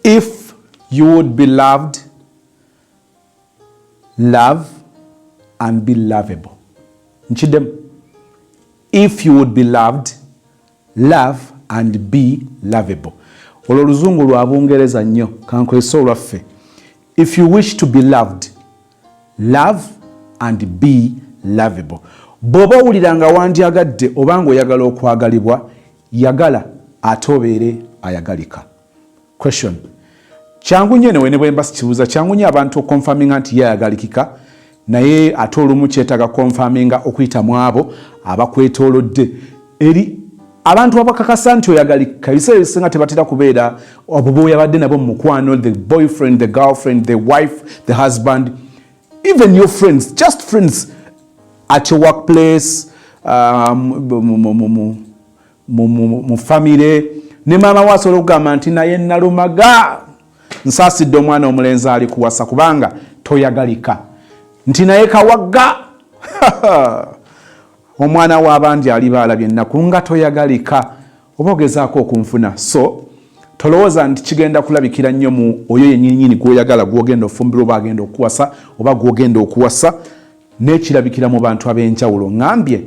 If you would be loved, love and be lovable. Nkiddemu. If you would be loved, love and be lovable. Olwo oluzungu lwa Bungereza nnyo, kankozese olwaffe. If you wish to be loved, love and be lovable. Bw'oba owulira nga wandyagadde oba ng'oyagala okwagalibwa, yagala ate obeere ayagalika. Question. Kyangu nnyo newe ne bwe mba sikibuuza, kyangu nnyo abantu okonfaminga nti ye ayagalikika, naye ate olumu kyetaaga konfaminga okuyita mu abo abakwetoolodde. Eri abantu abakakasa nti oyagalika, ebiseera ebisinga tebatera kubeera abo boyabadde nabo mu mukwano, the boyfriend, the girlfriend, the wife, the husband, even your friends, just friends at your workplace, mu famire. Ne maama we asobola okugamba nti naye nalumaga nsaasidde omwana omulenzi ali kuwasa kubanga toyagalika, nti naye kawagga omwana w'abandi aliba alabye ennaku nga toyagalika oba ogezaako okunfuna. So tolowooza nti kigenda kulabikira nnyo mu oyo yennyininyini gw'oyagala, gw'ogenda ofumbirwa oba agenda okuwasa oba gw'ogenda okuwasa, n'ekirabikira mu bantu ab'enjawulo. Ŋŋambye,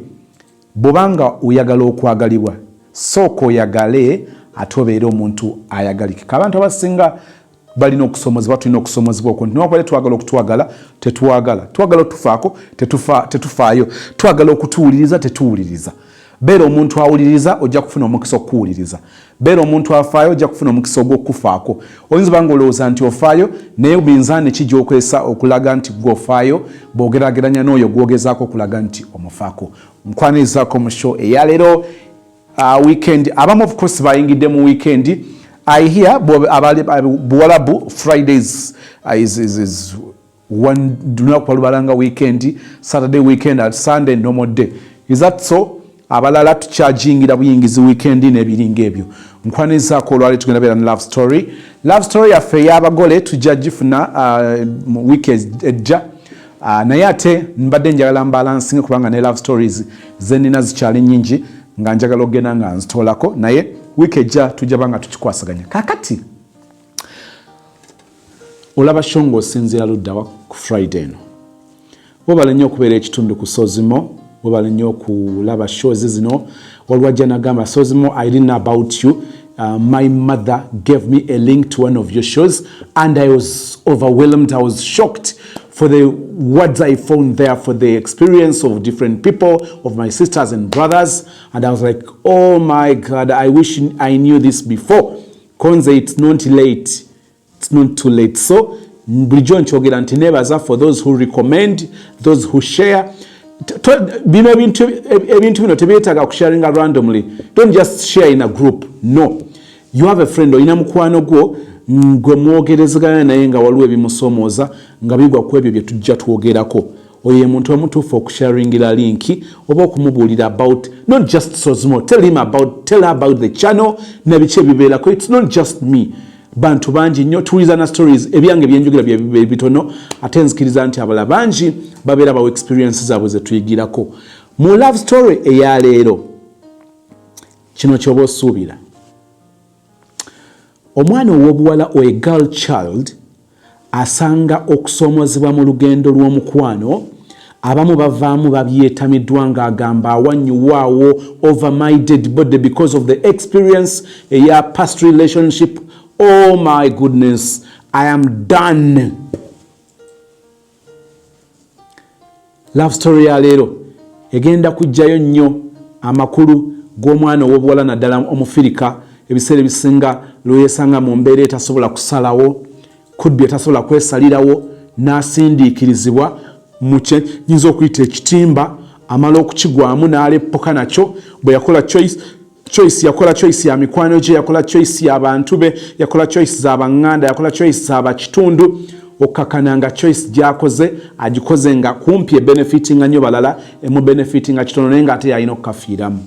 bw'obanga oyagala okwagalibwa, sooka oyagale ate obeere omuntu ayagalikika. Abantu abasinga balina okusomozebwa, tulina okusomozebwa okwo nti newankubadde twagala okutwagala, tetwagala, twagala otufaako, tetufaayo, twagala okutuwuliriza, tetuwuliriza. Beera omuntu awuliriza, ojja kufuna omukisa okukuwuliriza. Beera omuntu afaayo, ojja kufuna omukisa ogw'okukufaako. Oyinza oba nga olowooza nti ofaayo, naye minzaani ki gy'okozesa okulaga nti gwe ofaayo bw'ogeraageranya n'oyo gw'ogezaako okulaga nti omufaako? Nkwanirizaako mu show eya leero, weekend. Abamu of course bayingidde mu weekend. I hear Buwalabu Fridays is one lunaku balubalanga weekend, Saturday weekend and Sunday normal day. Is that so? Abalala tukyajingira buyingizi weekend n'ebiringa ebyo. Nkwanirizaako olwali tugenda beera ne love story. Love story yaffe ey'abagole tujja gifuna mu week ejja. Naye ate mbadde njagala mbalansinge kubanga ne love stories zenina zikyali nnyingi nga njagala okugenda nga nzitoolako, naye wiiki ejja tujja ba nga tukikwasaganya. Kakati olaba show ng'osinziira luddawa ku Friday eno? Webale nnyo okubeera ekitundu ku Sozimo, webale nnyo okulaba shows zino. Waliwo ajja nagamba, "Sozimo, I didn't know about you. My mother gave me a link to one of your shows and I was overwhelmed. I was shocked for the words I found there, for the experience of different people, of my sisters and brothers. And I was like, 'Oh my God, I wish I knew this before.'" Konze, it's not late. It's not too late. So bulijjo nkyogera nti nebaza for those who recommend, those who share. Bino ebintu bino tebyetaaga kusharinga randomly. Don't just share in a group. No, you have a friend, olina mukwano gwo gwe mwogerezegana naye nga waliwo ebimusoomooza nga bigwa ku ebyo bye tujja twogerako. Oyo ye muntu omutuufu okusharingira link oba okumubuulira about not just Sozimo. Tell him about, tell her about the channel nabiki ebibeerako. It's not just me, bantu bangi nnyo tuwuliza na stories. Ebyange byenjogera bye bitono, ate nzikiriza nti abalala bangi babeera bawa experience zaabwe zetuyigirako. Mu love story eyaleero, kino kyoba osuubira: omwana ow'obuwala o a girl child asanga okusoomozebwa mu lugendo lw'omukwano. Abamu bavaamu babyetamiddwa ng'agamba awanyuwaawo over my dead body because of the experience eya past relationship. "Oh my goodness, I am done." Love story ya leero egenda kujjayo nnyo amakulu g'omwana ow'obuwala, naddala Omufirika, ebiseera ebisinga lweyesanga mu mbeera etasobola kusalawo, kudbi etasobola kwesalirawo, n'asindiikirizibwa mu kye nyinza okuyita ekitimba. Amala okukigwamu n'aleppuka nakyo. Bwe yakola choice, yakola choice ya mikwano gye, yakola choice y'abantu be, yakola choice z'abaŋŋanda, yakola choice z'abakitundu, okukakana nga choice gy'akoze agikoze nga kumpi ebenefitinga nnyo balala, emubenefitinga kitono, naye ng'ate yalina okukafiiramu.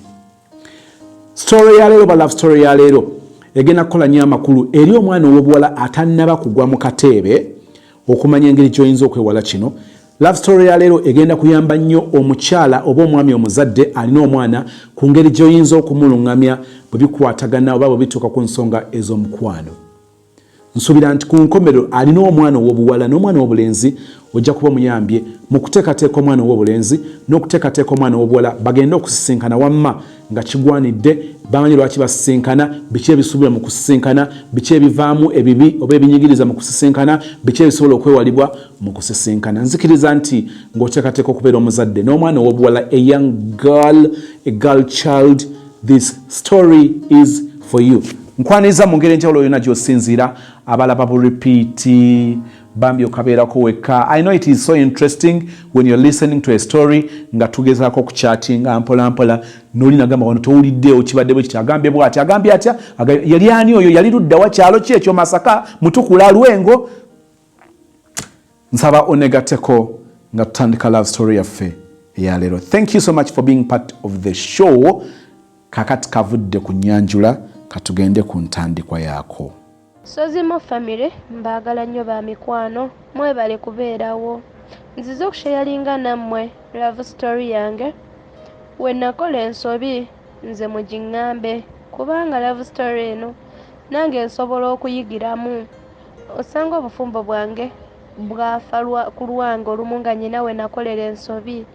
Story ya leero ba love story ya leero egenda kukola nnyo amakulu eri omwana ow'obuwala atannaba kugwa mu kateebe, okumanya engeri gy'oyinza okwewala kino. Love story ya leero egenda kuyamba nnyo omukyala oba omwami omuzadde alina omwana ku ngeri gy'oyinza okumuluŋŋamya bwe bikwatagana oba bwe bituuka ku nsonga ez'omukwano. Nsuubira nti ku nkomerero alina omwana ow'obuwala n'omwana ow'obulenzi ojja kuba omuyambye mu kuteekateeka omwana ow'obulenzi n'okuteekateeka omwana ow'obuwala bagende okusisinkana wamma nga kigwanidde bamanyi lwaki basisinkana, biki ebisuubirwa mu kusisinkana, biki ebivaamu ebibi oba ebinyigiriza mu kusisinkana, biki ebisobola okwewalibwa mu kusisinkana. Nzikiriza nti ng'oteekateeka okubeera omuzadde n'omwana ow'obuwala, a young girl, a girl child, this story is for you. Nkwaniriza mu ngeri enjawulo yonna gy'osinziira, abalaba bu repeat bambi okabeerako wekka. I know it is so interesting when you're listening to a story nga tugezaako okukyatinga mpola mpola noli nagamba wano towuliddeewo kibadde bwe kiti, agambye bwati, agambye atya, yali ani oyo, yali luddawa, kyalo ki ekyo, Masaka, Mutukula, Lwengo. Nsaba onegateko nga tutandika love story yaffe eyaleero. Thank you so much for being part of the show. Kakati kavudde ku nyanjula, katugende ku ntandikwa yaako. Sozimo family, mbaagala nnyo ba mikwano, mwebale kubeerawo. Nzize okusharinga nammwe love story yange. We nakola ensobi nze mugiŋŋambe, kubanga love story eno nange nsobola okuyigiramu. Osanga obufumbo bwange bwafa ku lwange olumu nga nnyina we nakolera ensobi,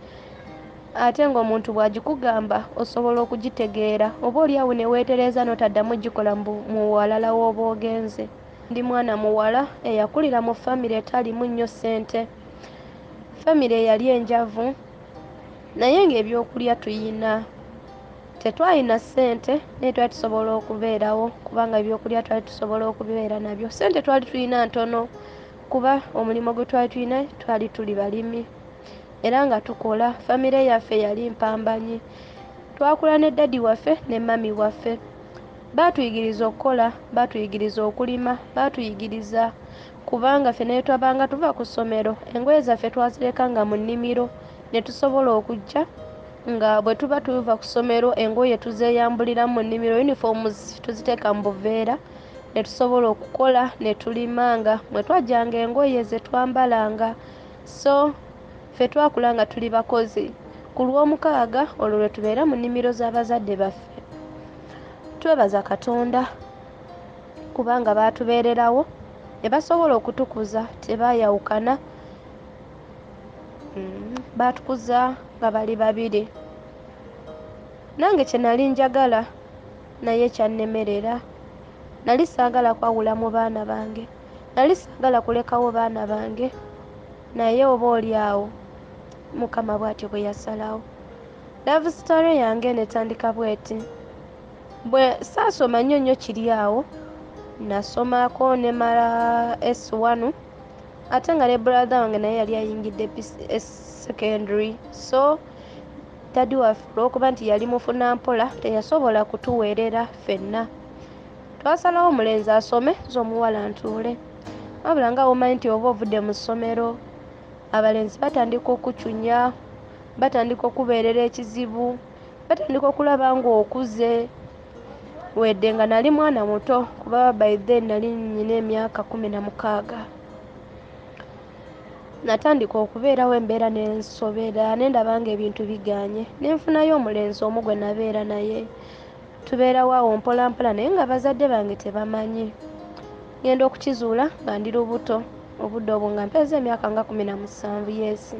ate ng'omuntu bw'agikugamba osobola okugitegeera oba oli awo ne weetereeza n'otaddamu gikola mu walala w'oba ogenze. Ndi mwana muwala eyakulira mu famire etalimu nnyo ssente, famire eyali enjavu naye ng'ebyokulya tuyina. Tetwalina ssente naye twali tusobola okubeerawo kubanga ebyokulya twali tusobola okubeera nabyo. Ssente twali tulina ntono kuba omulimu gwe twali tulina twali tuli balimi era nga tukola. Famire yaffe yali mpambanyi. Twakula ne daddy waffe ne mummy waffe. Baatuyigiriza okukola, baatuyigiriza okulima, baatuyigiriza kubanga ffe ne twabanga tuva ku ssomero engoye zaffe twazirekanga mu nnimiro ne tusobola okujja nga bwe tuba tuva ku ssomero engoye tuzeeyambulira mu nnimiro, uniforms tuziteeka mu buveera ne tusobola okukola ne tulimanga mwe twajjanga engoye ze twambalanga. So ffe twakula nga tuli bakozi. Ku Lwomukaaga olwo lwe tubeera mu nnimiro z'abazadde baffe. Twebaza Katonda kubanga baatubeererawo ne basobola okutukuza, tebaayawukana, baatukuza nga bali babiri. Nange kye nali njagala naye kyannemerera. Nali saagala kwawula mu baana bange, nali saagala kulekawo baana bange, naye oba oli awo Mukama bw'atyo bwe yasalawo. Love story yange netandika bweti. Bwe saasoma nnyo nnyo kiri awo, nasomako ne mala S1 ate nga ne brother wange naye yali ayingidde secondary. So daddy waffe olw'okuba nti yali mufuna mpola teyasobola kutuweerera ffenna. Twasalawo omulenzi asome nze omuwala ntuule. Wabula nga womanyi nti oba ovudde mu ssomero abalenzi batandika okucunya, batandika okubeerera ekizibu, batandika okulaba ng'okuze. Wedde nga nali mwana muto kuba by then nali nnyina emyaka 16. Natandika okubeerawo embeera n'ensobera ne ndaba ng'ebintu bigaanye ne nfunayo omulenzi omu gwe nabeera naye. Tubeerawo awo mpola mpola naye nga bazadde bange tebamanyi. Ngenda okukizuula nga ndi lubuto, obudde obwo nga mpeeza emyaka nga 17, yes,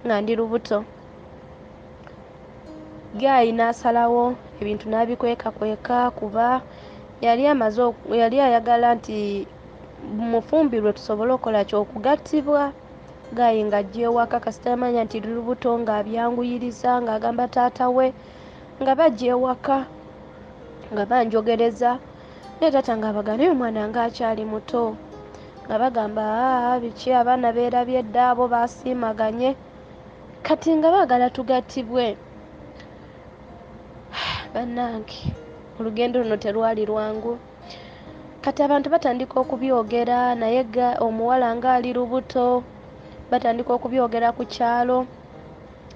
nga ndi lubuto. Guy n'asalawo ebintu n'abikwekakweka kuba yali amaze yali ayagala nti mufumbirwe tusobole okukola ki, okugattibwa. Guy ng'ajja ewaka kasita yamanya nti ndi lubuto ng'abyanguyiriza ng'agamba taata we nga bajja ewaka nga banjogereza, naye taata ng'abagamba naye omwana ng'akyali muto, nga bagamba aa biki abaana beerabye dda abo baasiimaganye, kati nga baagala tugattibwe. Bannange olugendo luno terwali lwangu. Kati abantu batandika okubyogera naye omuwala ng'ali lubuto, batandika okubyogera ku kyalo.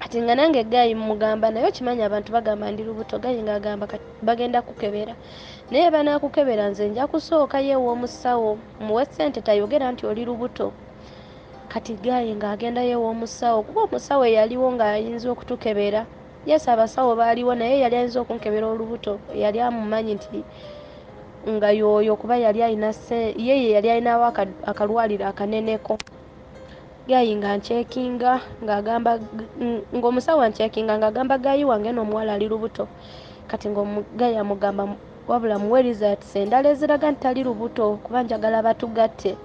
Kati nga nange guy mugamba naye okimanyi abantu bagamba ndi lubuto. Guy ng'agamba bagenda kukebera naye banaakukebera nze nja kusookayo ew'omusawo muwe ssente tayogera nti oli lubuto. Kati guy ng'agendayo ew'omusawo kuba omusawo eyaliwo ng'ayinza okutukebera. Yes, abasawo baaliwo naye yali ayinza okunkebera olubuto yali amumanyi nti Nga yoyo kuba yali alina yeye yali alinawo akalwaliro akaneneko. Guy nga ncheckinga ng'agamba ng'omusawo ancheckinga ng'agamba guy wange n'omuwala ali lubuto. Kati ng'omuguy amugamba wabula muwe results endala eziraga nti tali lubuto kuba njagala batugatte.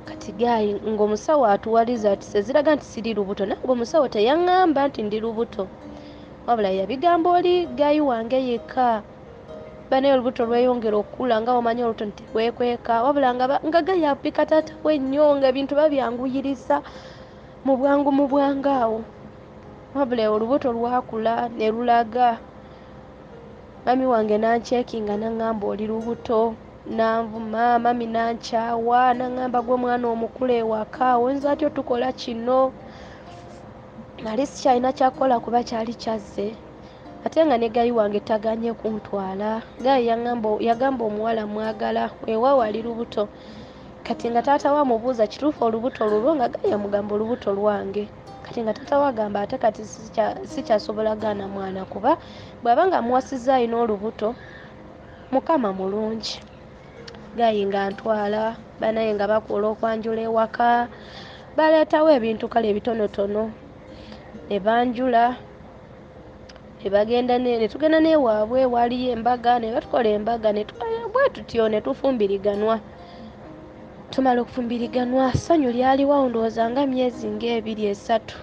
Kati guy ng'omusawo atuwa results eziraga nti siri lubuto, naye ng'omusawo teyaŋŋamba nti ndi lubuto, wabula yabigamba oli guy wange yekka. Banaye olubuto lweyongera okukula nga omanyi olubuto nti lwekweka, wabula nga guy apika taata we nnyo nga ebintu babyanguyiriza mu bwangu mu bwangu awo. Wabula olubuto lwakula ne lulaga. Mami wange n'ancheckinga n'aŋŋamba oli lubuto, nanvuma, mami n'ankyawa, n'aŋŋamba gwe mwana omukulu ewaka oyinza atya otukola kino. Nali sikyalina kyakukola kuba kyali kyazze, ate nga ne guy wange tagaanye kuntwala. Guy yagamba omuwala mwagala, weewaawo ali lubuto. Kati nga taata we amubuuza kituufu olubuto lulwo, nga guy amugamba olubuto lwange. Kati nga taata we agamba ate kati sikyasobola gaana mwana kuba bw'aba nga amuwasizza alina olubuto, Mukama mulungi. Guy nga ntwala, banaye nga bakola okwanjula ewaka, baleetawo ebintu kale ebitonotono ne banjula ne bagenda ne tugenda n'ewaabwe waliyo embaga ne batukola embaga ne bwe tutyo ne tufumbiriganwa. Tumala okufumbiriganwa ssanyu lyaliwo awo ndowooza nga myezi ng'ebiri esatu.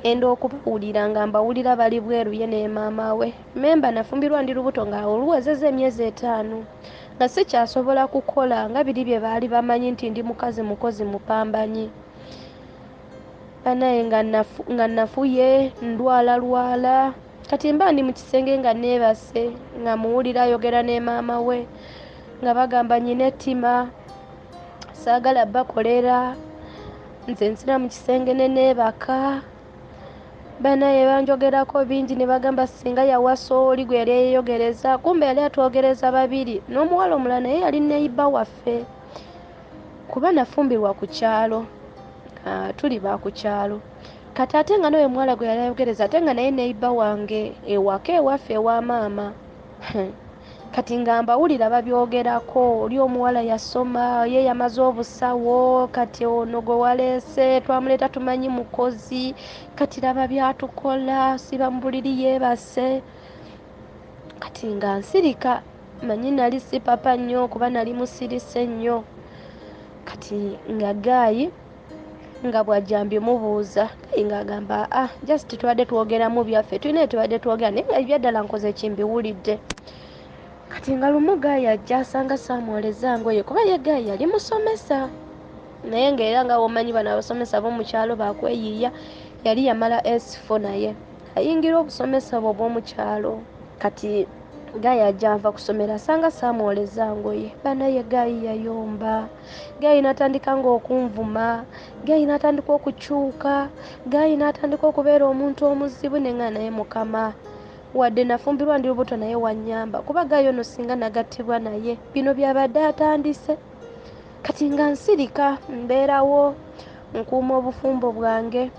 Enda okubawulira nga mbawulira bali bweru ye ne maama we. Memba nafumbirwa ndi lubuto nga oluwezezza emyezi 5 nga sikyasobola kukola nga biri bye baali bamanyi nti ndi mukazi mukozi mupambanyi. Banaye nga nafuye ndwalalwala. Kati mba ndi mu kisenge nga neebase nga muwulira ayogera ne maama we nga bagamba nnyina ettima saagala bakolera nze nsira mu kisenge ne neebaka. Banaye banjogerako bingi ne bagamba singa yawasa oli gwe yali yeeyogereza, kumbe yali atwogereza babiri n'omuwala omulala naye yali neighbor waffe kuba nafumbirwa ku kyalo, tuli ba ku kyalo. Kati ate nga n'oyo omuwala gwe yali ayogereza ate nga naye neighbor wange ewaka ewaffe ewa maama. Kati nga mbawulira babyogerako, oli omuwala yasoma, ye yamaze obusawo, kati ono gwe waleese twamuleeta tumanyi mukozi, kati laba byatukola, siba mu buliri yeebase. Kati nga nsirika, manyi nali sipapa nnyo kuba nali musirise nnyo. Kati nga guy nga bw'ajja mbimubuuza, guy ng'agamba just tubadde twogeramu byaffe, tulina tubadde twogera naye nga ebyaddala nkoze ki mbiwulidde. Kati nga lumu guy ajja asanga saamwoleza ngoye kuba ye guy yali musomesa, naye ng'era nga bw'omanyi bano abasomesa b'omu kyalo bakweyiiya, yali yamala S4 naye ayingira obusomesa bwe obw'omu kyalo. Kati guy ajja nva kusomera asanga saamwoleza ngoye, banaye guy yayomba, guy n'atandika ng'okunvuma, guy n'atandika okukyuka, guy n'atandika okubeera omuntu omuzibu ne nga naye Mukama wadde nafumbirwa ndi lubuto naye wannyamba kuba guy ono singa nagattibwa naye bino byabadde atandise. Kati nga nsirika mbeerawo nkuuma obufumbo bwange.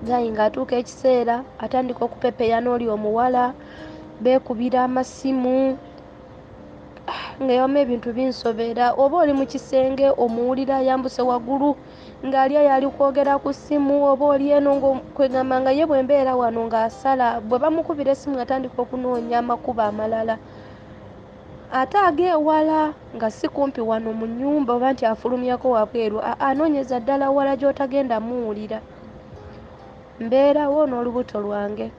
Guy ng'atuuka ekiseera atandika okupepeya n'oli omuwala, beekubira amasimu nga ewamu ebintu binsobera, oba oli mu kisenge omuwulira ayambuse waggulu ng'ali ayo ali kwogera ku ssimu, oba oli eno kwegamba nga ye bwe mbeera wano ng'asala bwe bamukubira essimu atandika okunoonya amakubo amalala ate ag'ewala nga si kumpi wano mu nnyumba oba nti afulumyako wabweru, anoonyeza ddala wala gy'otagenda muwulira. Mbeerawo n'olubuto lwange.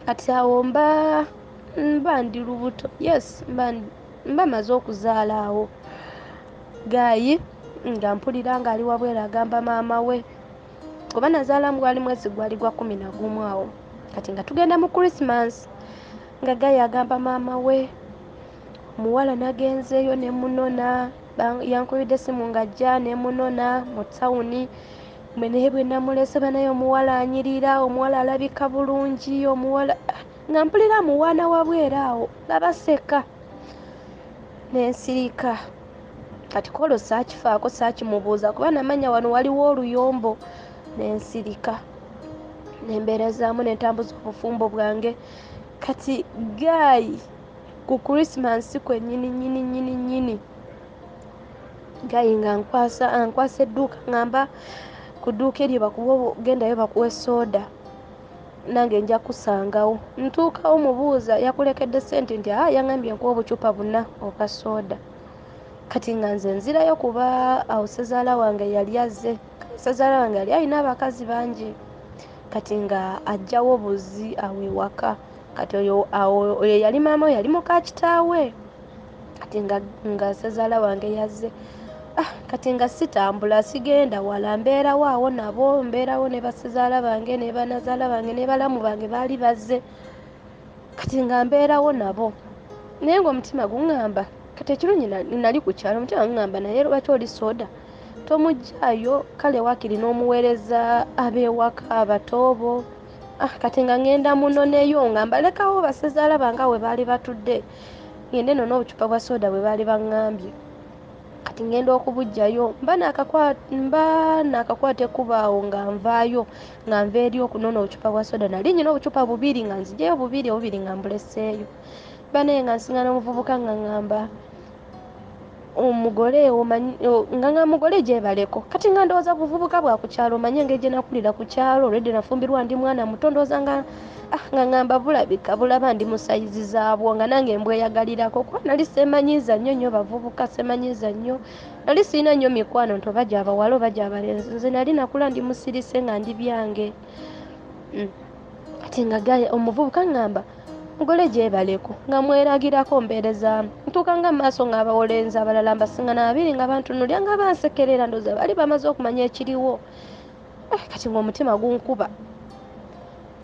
Kati awo mba ndi lubuto, yes mba maze okuzaala awo. Guy nga mpulira ng'ali wabweru agamba maama we kuba nazaala gwali mwezi gwali gwa 11 awo. Kati nga tugenda mu Christmas nga guy agamba maama we omuwala nagenzeeyo ne munona, yankubidde essimu ng'ajja ne munona mu tawuni naye bwe namulese banaye omuwala anyirira, omuwala alabika bulungi, omuwala nga mpulira muwaana wabweru awo nga baseka ne nsirika. Kati kolo saakifaako saakimubuuza kuba namanya wano waliwo oluyombo ne nsirika ne mbeerezaamu ne ntambuza obufumbo bwange. Kati guy Ku Christmas kwennyini nnyini nnyini nnyini, guy nga ankwasa edduuka, ŋŋamba ku dduuka eryo bakuwa, gendayo bakuwe soda, nange nja kusangawo. Ntuukawo mubuuza, yakulekedde ssente? Nti aa, yaŋŋambye nkuwa obucupa buna obwa soda. Kati nga nze nzirayo, kuba awo sezaala wange yali azze. Sezaala wange yali alina abakazi bangi, kati nga ajjawo buzi awo ewaka. Kati oyo awo oyo yali maama we, yali muka kitaawe. Kati nga sezaala wange yazze, ah, kati nga sitambula, sigenda wala, mbeerawo awo nabo, mbeerawo ne basezaala bange ne banazaala bange ne balamu bange baali bazze. Kati nga mbeerawo nabo, naye ng'omutima guŋŋamba, kati ekirungi nali ku kyalo, omutima guŋŋamba, naye lwaki oli soda tomuggyaayo? Kale waakiri n'omuweereza ab'ewaka abatoobo. Ah, kati nga ŋŋenda munoneyo, nga mbalekawo basezaala bange awo we baali batudde, ŋŋende nno n'obucupa bwa soda bwe baali baŋŋambye. Kati ŋŋenda okubuggyayo, mba naakakwata ekkubo awo, nga nvaayo, nga nva eri okunona obucupa bwa soda. Nali nnyina obucupa bubiri, nga nzigyeyo bubiri, obubiri nga mbuleseeyo. Banaye nga nsiŋŋana omuvubuka, nga ŋŋamba omugole omanyi, nga mugole gyebaleko. Kati nga ndowooza buvubuka bwa ku kyalo, omanye engeri gye nakulira ku kyalo, olwedde nafumbirwa ndi mwana muto, ndowooza nga ah, nga ŋŋamba bulabika bulaba ndi mu sayizi zaabwo, nga nange mbweyagalirako, kuba nali seemanyiiza nnyo nnyo bavubuka, seemanyiiza nnyo, nali sirina nnyo mikwano nti oba gy'abawala oba gy'abalenzi. Nze nali nakula ndi musirise, nga ndi byange. Kati nga guy omuvubuka ŋŋamba mugole gyebaleko, nga mweragirako mbeerezaamu. Ntuuka nga maaso nga abawolenzi abalala mbasiŋŋana babiri, nga bantunuulira, nga bansekerera, ndowooza baali bamaze okumanya ekiriwo. Eh, kati ng'omutima gunkuba.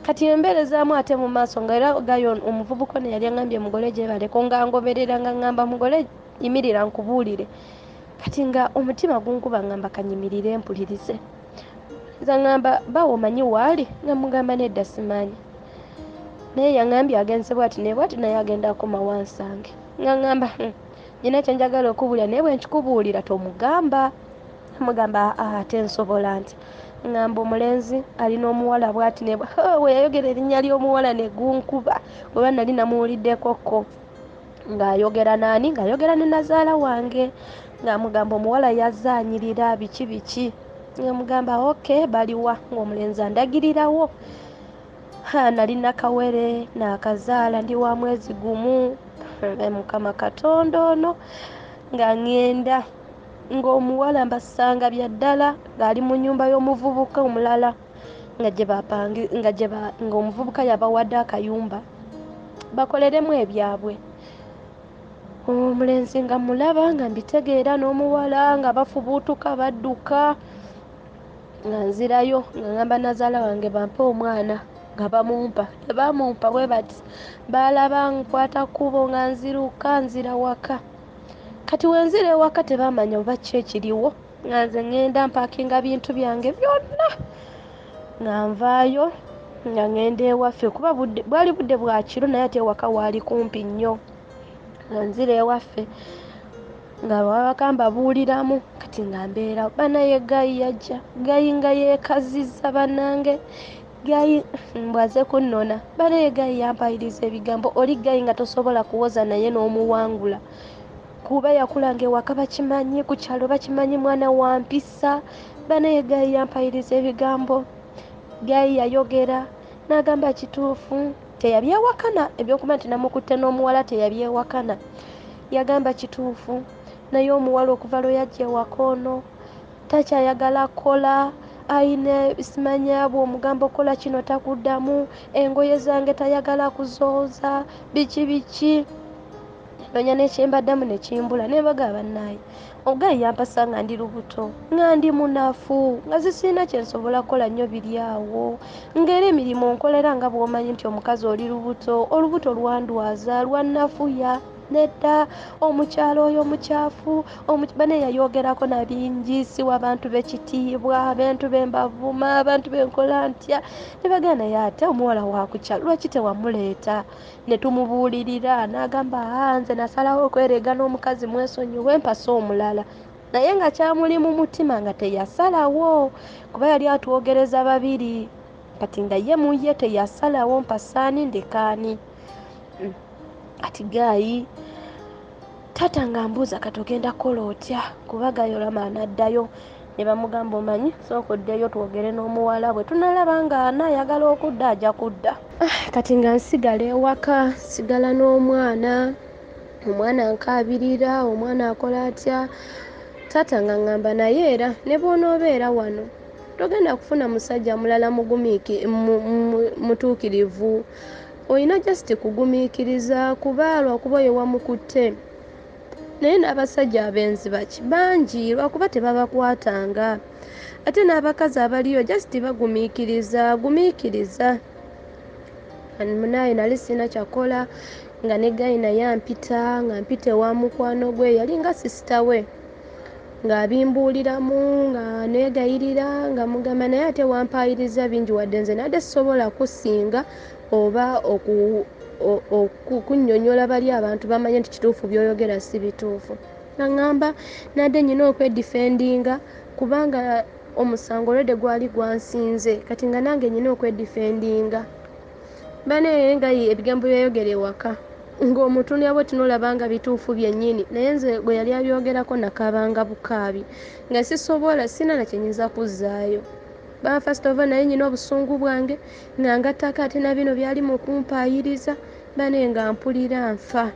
Kati embeerezaamu ate mu maaso, nga era guy omuvubuka ono yali aŋŋambye mugole gyebaleko nga ngoberera, nga ŋŋamba mugole yimirira nkubuulire. Kati nga omutima gunkuba, ŋŋamba kanyimirire mpulirize. Nza ŋŋamba, bawo omanyi waali? Nga mugamba nedda, simanyi, naye yaŋŋambye agenze bwati ne bwati, naye agenda akomawo ansange. Nga ŋŋamba, nyina kye njagala okubuulira, naye bwe nkikubuulira tomugamba. Mugamba ate nsobola nti ŋŋamba omulenzi alina omuwala bwati ne we yayogera erinnya ly'omuwala ne gunkuba, oba nali namuwuliddeko ng'ayogera naani, ng'ayogera ne nazaala wange, ng'amugamba omuwala yazzaanyirira biki biki. Nga mugamba okay, baliwa? Ng'omulenzi andagirirawo. Ha, nali nakawere, naakazaala, ndi wa mwezi gumu. Mukama Katonda ono, nga ŋŋenda ng'omuwala mbasanga bya ddala ng'ali mu nnyumba y'omuvubuka omulala, nga gye bapangi, nga gye ng'omuvubuka yabawadde akayumba bakoleremu ebyabwe. Omulenzi nga mulaba, nga mbitegeera, n'omuwala nga bafubuutuka badduka. Nga nzirayo, nga ŋŋamba nazaala wange bampe omwana, nga bamumpa. Tebamumpa bwe bati, baalaba nkwata kkubo, nga nziruka nzira waka. Kati wenzira ewaka tebamanya oba ki ekiriwo, nga nze ŋŋenda mpaakinga bintu byange byonna, nga nvaayo, nga ŋŋenda ewaffe, kuba bwali budde bwa kiro, naye ate ewaka waali kumpi nnyo. Nga nzira ewaffe, nga bawaka mbabuuliramu. Kati nga mbeera banaye, guy yajja, guy nga yeekazizza. Bannange, guy mbwaze kunnona. Banaye, guy yampayiriza ebigambo. Oli guy nga tosobola kuwoza naye n'omuwangula, kuba yakulanga ewaka bakimanyi, ku kyalo bakimanyi, mwana wa mpisa. Banaye, guy yampayiriza ebigambo. Guy yayogera n'agamba kituufu, teyabyewakana ebyokuba nti namukutte n'omuwala, teyabyewakana. Yagamba kituufu, naye omuwala okuva lwe yajja ewaka ono takyayagala kukola, ayina simanya bw'omugamba okukola kino takuddamu, engoye zange tayagala kuzooza, biki biki. Nonya nekyembaddamu nekimbula, nembaga bannaaye, oguy yampasa nga ndi lubuto, nga ndi munafu, nga zisirina kyensobola kukola nnyo biri awo, ng'era emirimu nkolera nga bw'omanyi nti omukazi oli lubuto, olubuto lwandwaza, lwannafuya. Nedda, omukyalo oyo omukyafu bane yayogerako na bingi, siwa abantu b'ekitiibwa, abantu bembavuma, abantu benkola ntya. Ne bagamba, naye ate omuwala wakukyalo lwaki tewamuleeta ne tumubuulirira? N'agamba, aa, nze nasalawo okwerega n'omukazi, mwesonyiwe mpase omulala. Naye nga kyamuli mu mutima nga teyasalawo, kuba yali atwogereza babiri, kati nga ye mu ye teyasalawo mpasaani ndekaani. Kati guy taata nga mbuuza, kati ogenda kukola otya? Kuba guy olama anaddayo ne bamugamba, omanyi sooka oddeyo twogere n'omuwala, bwe tunalaba nga anaayagala okudda ajja kudda. Kati nga nsigala ewaka, sigala n'omwana, omwana nkaabirira, omwana akola atya. Taata nga ŋŋamba, naye era ne bw'onoobeera wano togenda kufuna musajja mulala mutuukirivu, olina just kugumiikiriza kuba lwakuba oyo wamukutte. Naye n'abasajja abenzi baki bangi, lwakuba tebabakwatanga, ate n'abakazi abaliyo just bagumiikiriza, gumiikiriza. Munaye nali sirina kyakola, nga ne guy naye ampita, nga mpita ewa mukwano gwe yali nga sister we, ng'abimbuuliramu, nga neegayirira, nga mugamba naye ate wampaayiriza bingi, wadde nze nadde sisobola kusinga oba okunnyonnyola bali abantu bamanye nti kituufu by'oyogera si bituufu. Nga ŋŋamba nadde nnyina okwedifendinga kubanga omusango olwedde gwali gwansinze, kati nga nange nnyina okwedifendinga. Bane nga ebigambo byayogera ewaka ng'omutunula bwe tunolaba nga bituufu byennyini, naye nze gwe yali abyogerako nakaabanga bukaabi, nga sisobola, sina na kyenyinza kuzzaayo. Ba first of all naye nnyina obusungu bwange nga ngattako ate na bino byali mu kumpaayiriza, bane nga mpulira nfa.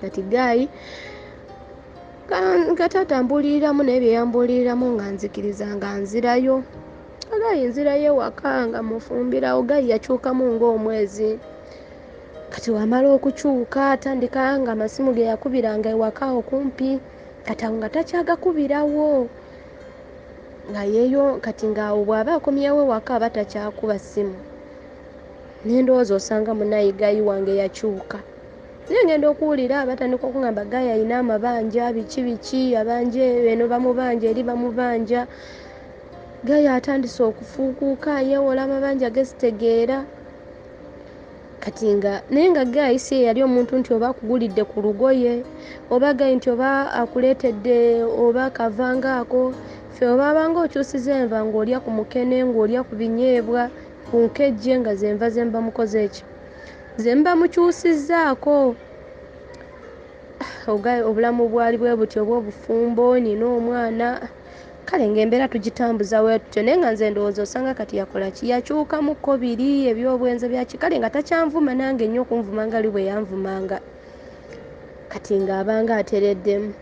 Kati guy nga taata mbuuliriramu, naye bye yambuuliriramu nga nzikiriza, nga nzirayo. Guy nzirayo ewaka nga mufumbirawo. Guy yakyukamu ng'omwezi. Kati wamala okukyuka atandika nga amasimu ge yakubiranga ewaka okumpi, kati awo nga takyagakubirawo, nga yeeyo. Kati ng'awo bw'aba akomyewo ewaka aba takyakuba ssimu. Nendowooza osanga munaye guy wange yakyuka, naye ngenda okuwulira batandika okugamba guy alina amabanja biki biki, abanja eno bamubanja, eri bamubanja. Guy atandise okufuukuuka, yeewola amabanja gesitegeera. Kati nga naye nga guy si yali omuntu nti oba akugulidde ku lugoye, oba guy nti oba akuleetedde oba kavanga ako. Ffe oba abanga okyusiza enva, ng'olya ku mukene, ng'olya ku binyeebwa, ku nkejje, nga zenva zemba mukoze eki ze mba mukyusizzaako. Obulamu bwali bwe butyo obw'obufumbo, nina omwana, kale ng'embeera tugitambuza bwe tutyo. Naye nga nze ndowooza osanga kati yakola ki, yakyukamukko biri ebyobwenzi byaki, kale nga takyanvuma nange nnyo okunvuma nga li bwe yanvumanga. Kati ng'abanga atereddemu,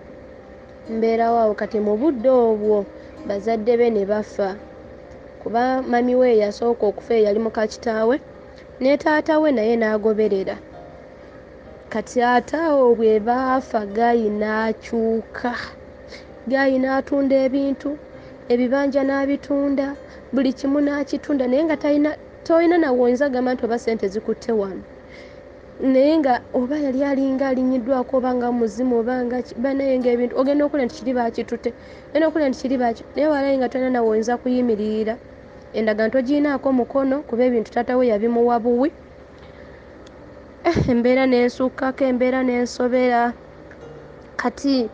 mbeerawo awo. Kati mu budde obwo bazadde be ne bafa, kuba mami we yasooka okufa, eyali muka kitaawe, ne taata we naye n'agoberera. Kati ate awo bwe baafa, guy n'akyuka, guy n'atunda ebintu, ebibanja n'abitunda, buli kimu n'akitunda, naye nga talina, tolina nawe oyinza gamba nti oba sente zikutte wano, naye nga oba yali alinga alinyiddwako oba nga muzimu oba nga banaye nga ebintu ogenda okulya nti kiri bakitutte, ogenda okulya nti kiri baki, naye walayi nga tolina nawe oyinza kuyimirira endagaano togiyinaako mukono, kuba ebintu taata we yabimuwa buwi. Embeera n'ensukkako, embeera n'ensobera. Kati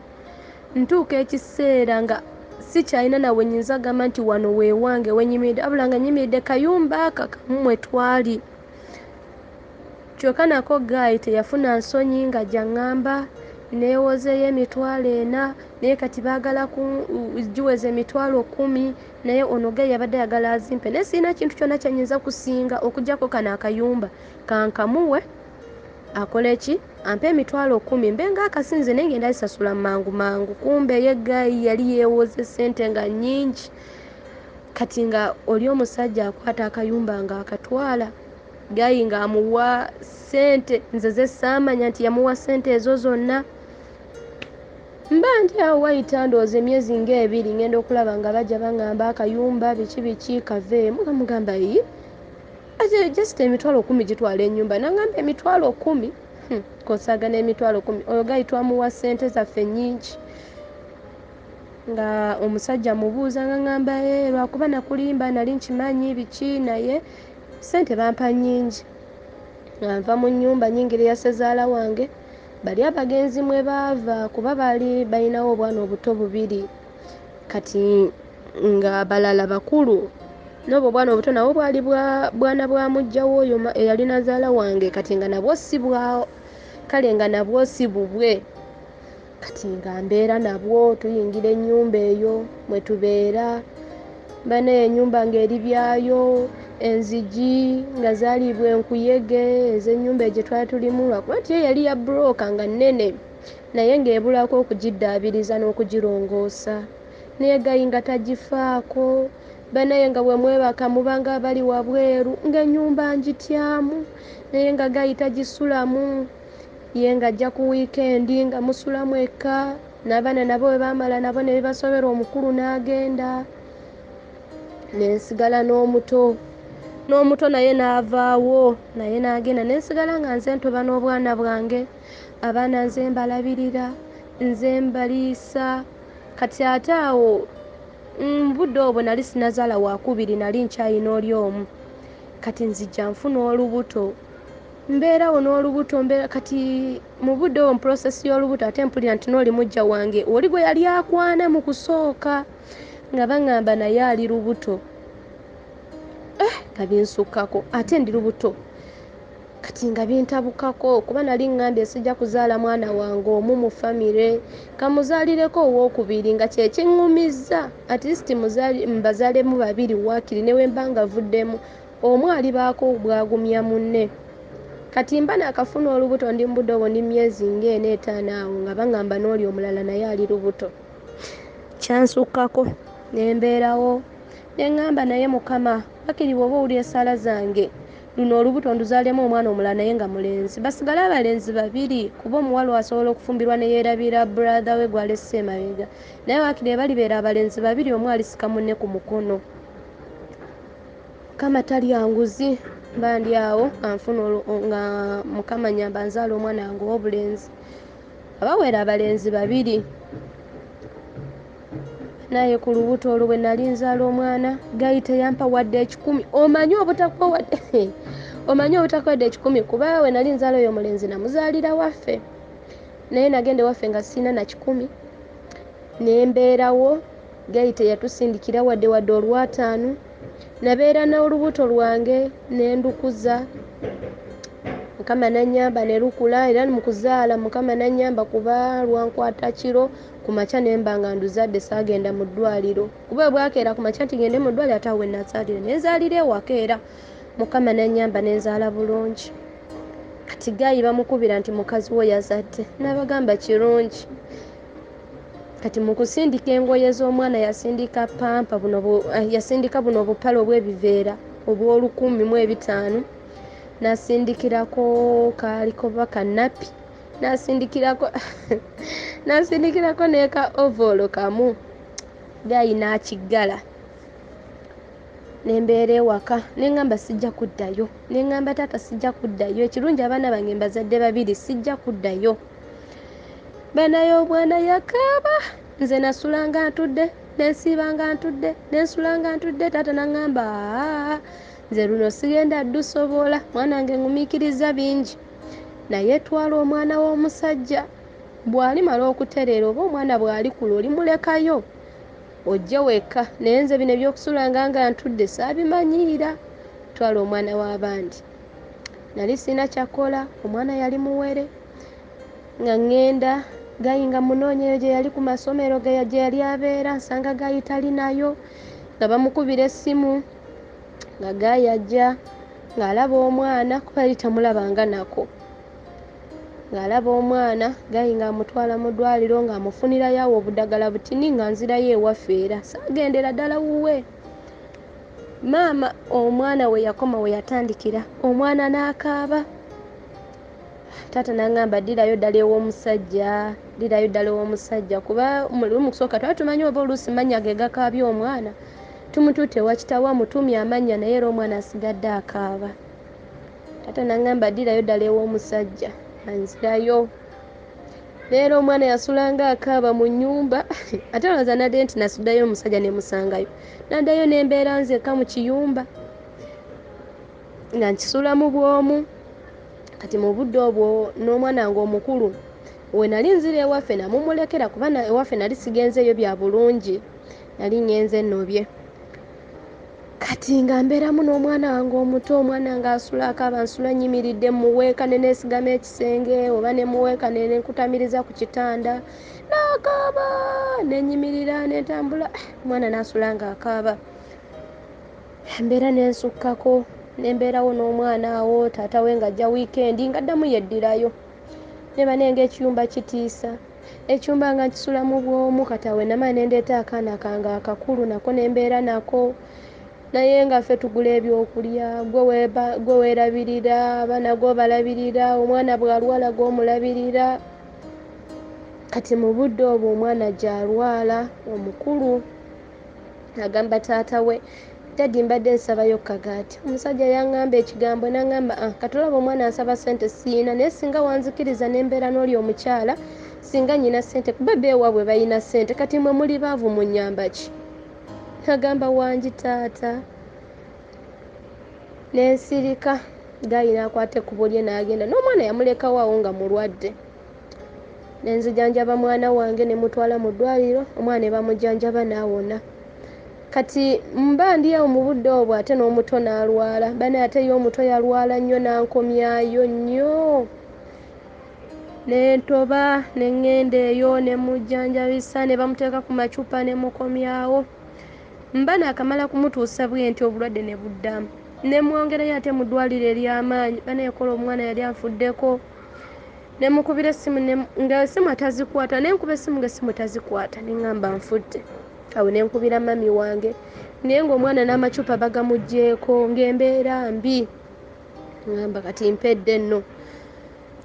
ntuuka ekiseera nga sikyalina nawe nyinza gamba nti wano weewange wenyimiridde, wabula nga nyimiridde kayumba aka kamu mwe twali. Kyokka nako guy teyafuna nsonyi, nga gyaŋŋamba neewozeeyo 40,000, naye kati baagala giweza 10,000, naye ono guy yabadde ayagala azimpe, naye sirina kintu kyonna kyenyinza kusinga okuggyako kano akayumba kankamuwe akole ki, ampe 10,000 mbe nga akasinze, naye ngenda zisasula mangu mangu. Kumbe ye guy yali yeewoze ssente nga nnyingi. Kati nga oli omusajja akwata akayumba ng'akatwala, guy ng'amuwa ssente nze ze saamanya nti yamuwa ssente ezo zonna. Mba ndi awo, wayita ndowooza emyezi ng'ebiri, ngenda okulaba nga bajja baŋŋamba akayumba biki biki kaveemu, nga mugamba yi ate just 10,000 gitwala ennyumba? Nangamba 10,000, kosaaga n'10,000. Oyo guy twamuwa ssente zaffe nnyingi. Nga omusajja mubuuza, nga ŋŋamba lwakuba nakulimba, nali nkimanyi biki, naye ssente bampa nnyingi. Nga nva mu nnyumba nyingira eya ssezaala wange, bali abagenzi mwe baava, kuba baali balinawo obwana obuto bubiri, kati nga balala bakulu. N'obwo obwana obuto nabwo bwali bwana bwa muggya w'oyo eyali nazaala wange, kati nga nabwo si bwa kale nga nabwo si bubwe. Kati nga mbeera nabwo, tuyingira ennyumba eyo mwe tubeera. Banaye ennyumba ng'eri byayo, enzigi nga zaaliibwa enkuyege ez'ennyumba eyo gye twali tulimu, lwakuba nti yo yali ya bbulooka nga nnene naye ng'ebulako okugiddaabiriza n'okugirongoosa. Naye Gayi nga tagifaako. Banaye nga bwe mwebaka muba nga abali wabweru, ng'ennyumba ngityamu naye nga Gayi tagisulamu. Ye ng'ajja ku wiikendi nga musula mwekka, n'abaana nabo bwe baamala nabo ne bibasobera omukulu n'agenda, ne nsigala n'omuto. N'omuto naye n'avaawo naye n'agenda, ne nsigala nga nze ntoba n'obwana bwange. Abaana nze mbalabirira, nze mbaliisa. Kati ate awo mu budde obwo nali sinazaala waakubiri, nali nkyalina oli omu. Kati nzija nfuna olubuto, mbeerawo n'olubuto mbeera kati mu budde obwo mu process y'olubuto ate mpulira nti n'oli muggya wange oli gwe yali akwana mu kusooka nga baŋŋamba naye ali lubuto. Nga binsukkako ate ndi lubuto, kati nga bintabukako kuba nali ŋŋambye sijja kuzaala mwana wange omu mu famire, kamuzaalireko owookubiri nga kye kiŋŋumizza at least mbazaalemu babiri waakiri ne bwe mba nga vuddemu omu alibaako bw'agumya munne. Kati mba naakafuna olubuto ndi mu budde obwo ndi myezi ng'ena etaano awo nga baŋŋamba n'oli omulala naye ali lubuto. Kyansukkako ne mbeerawo ne ŋŋamba naye Mukama waakiri bw'oba owulira essaala zange luno olubuto nduzaalemu omwana omulala naye nga mulenzi. Basigale abalenzi babiri kuba omuwala asobola okufumbirwa ne yeerabira brother we gw'alese emabega. Naye waakiri bwe balibeera abalenzi babiri omu alisika munne ku mukono. Mukama talya nguzi, mba ndi awo nga nfuna nga Mukama nnyamba nzaala omwana wange ow'obulenzi. Abawera abalenzi babiri. Naye ku lubuto olwo bwe nali nzaala omwana, Gayi teyampa wadde ekikumi. Omanyi obutakuwa wadde omanyi obutakuwa wadde ekikumi kuba we nali nzaala oyo omulenzi namuzaalira waffe. Naye nagenda ewaffe nga sirina na kikumi. Ne mbeerawo, Gayi teyatusindikira wadde wadde olwataano. Nabeera n'olubuto lwange ne ndukuza. Mukama n'annyamba ne lukula era mu kuzaala Mukama n'annyamba kuba lwankwata kiro ku makya ne mba nga nduzadde saagenda mu ddwaliro. Kuba bwe bwakeera ku makya nti ngende mu ddwaliro ate awo we nazaalira ne nzaalira ewaka era Mukama n'annyamba ne nzaala bulungi. Kati Gayi bamukubira nti mukazi wo yazadde. N'abagamba kirungi. Kati mu kusindika engoye z'omwana yasindika pampa buno yasindika buno obupale obw'ebiveera obw'olukumi mu ebitaano, n'asindikirako kaaliko oba kannapi, n'asindikirako n'asindikirako ne ka ovoolo kamu. Gayi n'akiggala. Ne mbeera ewaka ne ŋŋamba sijja kuddayo. Ne ŋŋamba taata sijja kuddayo, ekirungi abaana bange mbazadde babiri sijja kuddayo. Banaye omwana yakaaba, nze nasulanga ntudde, ne nsiibanga ntudde, ne nsulanga ntudde, taata n'aŋŋamba aa nze luno sigenda ddusobola, mwana wange ŋŋumiikirizza bingi. Naye twala omwana w'omusajja bw'alimala okutereera oba omwana bw'alikula olimulekayo ojje wekka, naye nze bino eby'okusulanga nga ntudde saabimanyiira. Twala omwana w'abandi. Nali sirina kyakukola, omwana yali muwere. Nga ŋŋenda Gayi nga mmunoonya eyo gye yali ku masomero gye yali abeera, nsanga Gayi tali nayo, nga bamukubira essimu nga Gayi ajja ng'alaba omwana kuba yali tamulabanga nako. Ng'alaba omwana, Gayi ng'amutwala mu ddwaliro ng'amufunirayo awo obudagala butini nga nzirayo ewaffe era saagendera ddala wuwe. Maama omwana we yakoma we yatandikira, omwana n'akaaba. Taata n'aŋŋamba ddirayo ddala ew'omusajja, ddirayo ddala ew'omusajja kuba mu kusooka twali tumanyi oba oluusi mannya ge gakaabya omwana. Tumututte ewa kitaawe amutuumye amannya naye era omwana asigadde akaaba. Taata n'aŋŋamba ddirayo ddala ew'omusajja, nzirayo. Naye era omwana yasulanga akaaba mu nnyumba ate olowooza naddayo nti nasuddayo omusajja ne musangayo. Naddayo ne mbeera nzekka mu kiyumba nga nkisulamu bw'omu. Kati mu budde obwo n'omwana wange omukulu we nali nzira ewaffe namumulekera kuba ewaffe nali sigenzeeyo bya bulungi, nali ŋŋenze nnobye. Kati nga mbeeramu n'omwana wange omuto, omwana ng'asula akaaba, nsula nnyimiridde mmuweeka ne neesigama ekisenge oba ne muweeka ne nkutamiriza ku kitanda n'akaaba, ne nnyimirira ne ntambula, omwana n'asula ng'akaaba. Embeera ne nsukkako ne mbeerawo n'omwana awo, taata we ng'ajja wiikendi ng'addamu yeddirayo. Ne bannange ekiyumba kitiisa, ekiyumba nga nkisulamu bw'omu. Kati awo namala ne ndeeta akaana kange akakulu nako ne mbeera nako, naye nga ffe tugula ebyokulya, gwe weerabirira, abaana gw'obalabirira, omwana bw'alwala gw'omulabirira. Kati mu budde obwo omwana gy'alwala omukulu agamba taata we, "Daddy, mbadde nsabayo kagaati." Omusajja yaŋŋamba ekigambo n'aŋŋamba, "Ah, kati olaba omwana ansaba ssente siyina, naye singa wanzikiriza ne mbeera n'oli omukyala singa nnyina ssente, kuba bo ewaabwe balina ssente, kati mmwe muli baavu munnyamba ki?" Agamba, "Wangi taata." Ne nsirika. Guy n'akwata ekkubo lye n'agenda n'omwana yamulekawo awo nga mulwadde. Ne nzijanjaba mwana wange ne mutwala mu ddwaliro, omwana ne bamujjanjaba n'awona. Kati mba ndi awo mu budde obwo ate n'omuto n'alwala. Bannange ate ye omuto yalwala nnyo n'ankomyayo nnyo, ne ntoba ne ŋŋenda eyo ne mujjanjabisa ne bamuteeka ku macupa ne mukomyawo. Mba naakamala kumutuusa bwe nti obulwadde ne buddamu, ne mwongerayo ate mu ddwaliro ery'amaanyi. Bannange kola omwana yali anfuddeko. Ne mukubira essimu nga essimu atazikwata, ne nkuba essimu nga essimu tazikwata, ne ŋŋamba nfudde. Awo ne nkubira mummy wange, naye ng'omwana n'amacupa bagamuggyeeko, ng'embeera mbi, ŋŋamba kati mpedde nno.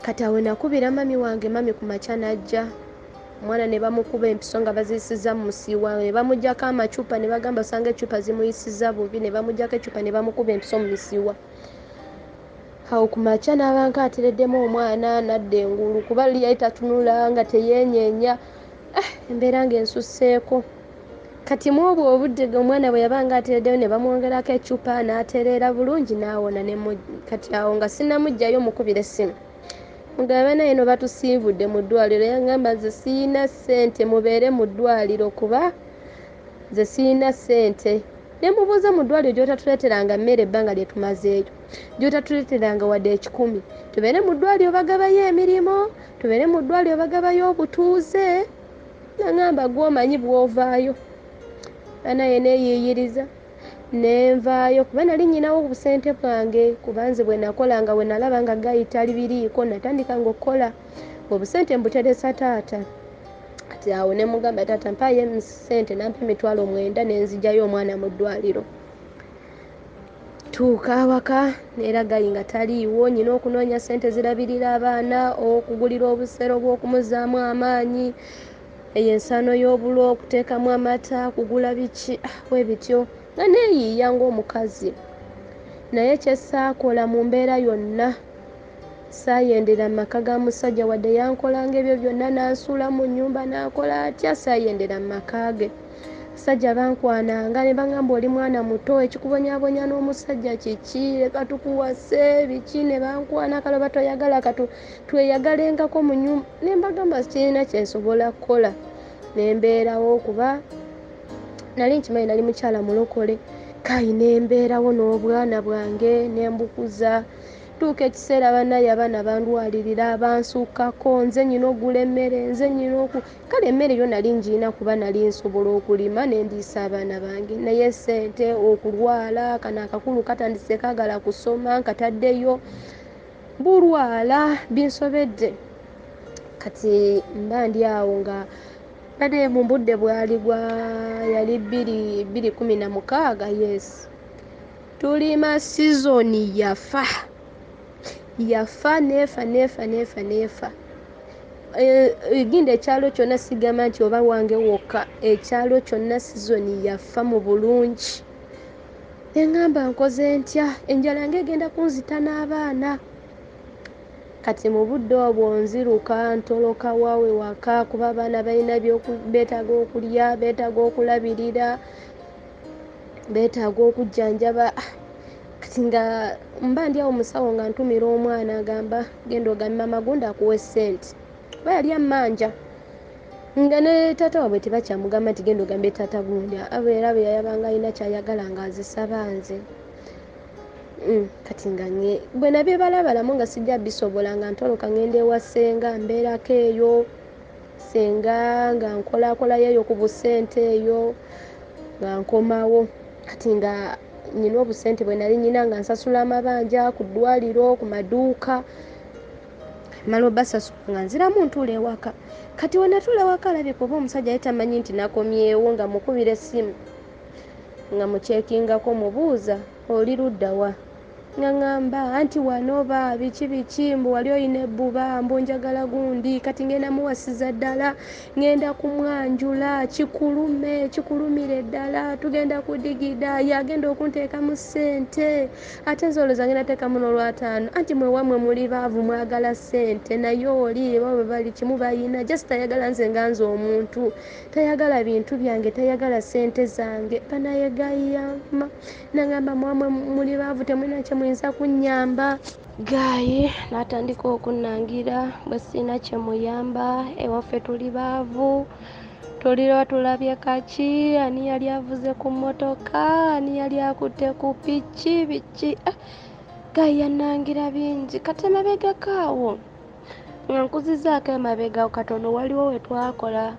Kati awo nakubira mummy wange, mummy ku makya n'ajja, omwana ne bamukuba empiso nga baziyisizza mu musiiwa, ne bamuggyako amacupa ne bagamba osanga eccupa zimuyisizza bubi, ne bamuggyako eccupa ne bamukuba empiso mu misiwa. Awo ku makya n'aba nkaatereddemu omwana n'adda engulu, kuba luli yali tatunula nga teyeenyeenya, embeera ng'ensusseeko. Kati mu obwo obudde omwana bwe yabanga atereddeyo ne bamwongerako eccupa n'atereera bulungi n'awona. Kati awo nga sinnamuggyayo mukubira essimu, mugambe naye eno batusiibudde mu ddwaliro. Yaŋŋamba, "Nze siyina ssente, mubeere mu ddwaliro kuba nze siyina ssente." Ne mubuuza, "Mu ddwaliro gy'otatuleeteranga mmere ebbanga lye tumazeeyo, gy'otatuleeteranga wadde 100, tubeere mu ddwaliro bagabayo emirimu, tubeere mu ddwaliro bagabayo obutuuze?" Naŋŋamba, "Gw'omanyi bw'ovaayo." Bannange neeyiiyiriza ne nvaayo, kuba nali nnyinawo obusente bwange, kuba nze bwe nakolanga, bwe nalaba nga guy tali biriiko, natandikanga okukola obusente mbuteresa taata. Kati awo ne mugamba, "Taata, mpaayo ssente." N'ampa 90,000 ne nzigyayo omwana mu ddwaliro. Tuuka awaka neera guy nga taliiwo, nnyina okunoonya ssente zirabirira abaana, okugulira obusero bw'okumuzzaamu amaanyi, eyo ensaano y'obulo, okuteekamu amata, kugula biki bwe bityo, nga neeyiiya ng'omukazi. Naye kye saakola mu mbeera yonna, saayendera mu maka ga musajja, wadde yankolanga ebyo byonna n'ansuula mu nnyumba n'akola atya, saayendera mu maka ge. Basajja bankwananga ne baŋŋamba, "Oli mwana muto, ekikubonyaabonya n'omusajja kiki? Leka tukuwase," biki, ne bankwana, "Kale oba toyagala katu tweyagalengako mu nnyumba." Ne mbagamba sirina kye nsobola kukola, ne mbeerawo kuba nali nkimanyi nali mukyala mulokole. Kale ne mbeerawo n'obwana bwange ne mbukuza. Tuuka ekiseera bannaye abaana bandwalirira, bansukkako, nze nnyina okugula emmere, nze nnyina oku kale emmere yo nali ngiyina kuba nali nsobola okulima ne ndiisa abaana bange, naye ssente, okulwala, kano akakulu katandise kaagala kusoma, nkataddeyo, bulwala, binsobedde. Kati mba ndi awo nga bade mu budde bwali bwa yali 2016, yes, tulima season yafa, yafa neefa neefa neefa neefa. Ginda ekyalo kyonna, sigamba nti oba wange wokka, ekyalo kyonna season yafa mu bulungi. Ne ŋŋamba nkoze ntya, enjala ng'egenda kunzita n'abaana. Kati mu budde obwo nziruka ntoloka waawe waka, kuba abaana balina beetaaga okulya, beetaaga okulabirira, beetaaga okujjanjaba. Kati nga mba ndi awo musawo nga ntumira omwana, agamba, "Genda ogambe mama gundi akuwe ssente," kuba yali ammanja. Nga ne taata waabwe tebakyamugamba nti genda ogambe taata gundi, era bwe yayabanga alina ky'ayagala ng'azisaba nze. Kati nga bwe nabyebalabalamu nga sijja bisobola, nga ntoloka ngenda ewa ssenga, mbeerako eyo ssenga nga nkolakolayo eyo ku busente eyo nga nkomawo. Kati nga nina obusente bwe nali nina nga nsasula amabanja ku ddwaliro, ku maduuka, mala obasasula nga nziramu ntuula ewaka. Kati we natuula ewaka alabika oba omusajja ye tamanyi nti nakomyewo, nga mukubira essimu nga mukyekingako mubuuza oli ludda wa, nga ŋŋamba anti wano ba biki biki, mbu wali oyina ebbuba, mbu njagala gundi, kati ngenda muwasiza ddala, ngenda kumwanjula, kikulume kikulumire ddala, tugenda kudigida, yagenda okunteekamu ssente, ate nze olowooza ngenda teekamu n'olwataano, anti mwe wammwe muli baavu mwagala ssente, naye oli oba bwe bali kimu bayina, just tayagala nze nga nze omuntu, tayagala bintu byange, tayagala ssente zange. Banayegayama nagamba mwamwe muli baavu temulina kye muyinza kunnyamba. Gaayi n'atandika okunnangira bwe sirina kye muyamba, ewaffe tuli baavu, tulirwa tulabye kaki, ani yali avuze ku mmotoka, ani yali akutte ku piki biki. Gaayi yannangira bingi. Kati emabegako awo nga nkuzizaako emabega katono, waliwo we twakola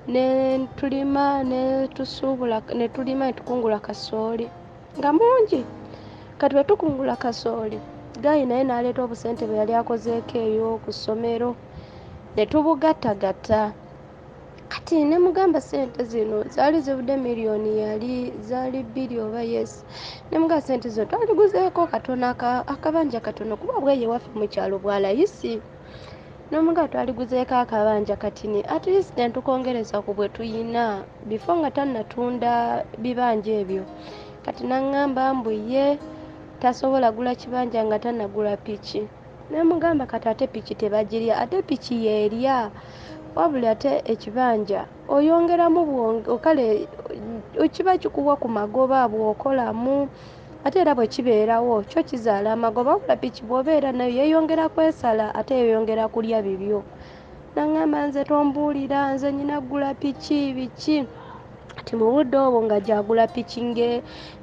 ne tulima ne tusuubula ne tulima ne tukungula kasooli nga mungi. Kati bwe tukungula kasooli, Gaayi naye n'aleeta obusente bwe yali akozeeko eyo ku ssomero ne tubugattagatta. Kati ne mugamba ssente zino zaali zivudde miliyoni yali zaali 2 oba yes, ne mugamba ssente zino twaliguzeeko katono akabanja katono, kuba bweyo ewaffe mu kyalo bwa layisi, n'omugamba twaliguzeeko akabanja katini at least ne tukongereza ku bwe tuyina before nga tannatunda bibanja ebyo. Kati n'aŋŋamba mbu ye tasobola gula kibanja nga tannagula piki. Ne mugamba kati ate piki tebagirya, ate piki yeerya, wabula ate ekibanja oyongeramu kale kiba kikuwa ku magoba bw'okolamu, ate era bwe kibeerawo kyo kizaala amagoba, wabula piki bw'obeera nayo yeeyongera kwesala ate yeeyongera kulya bibyo. N'aŋŋamba nze tombuulira, nze nnyina ggula piki biki. Kati mu budde obwo nga gy'agula piki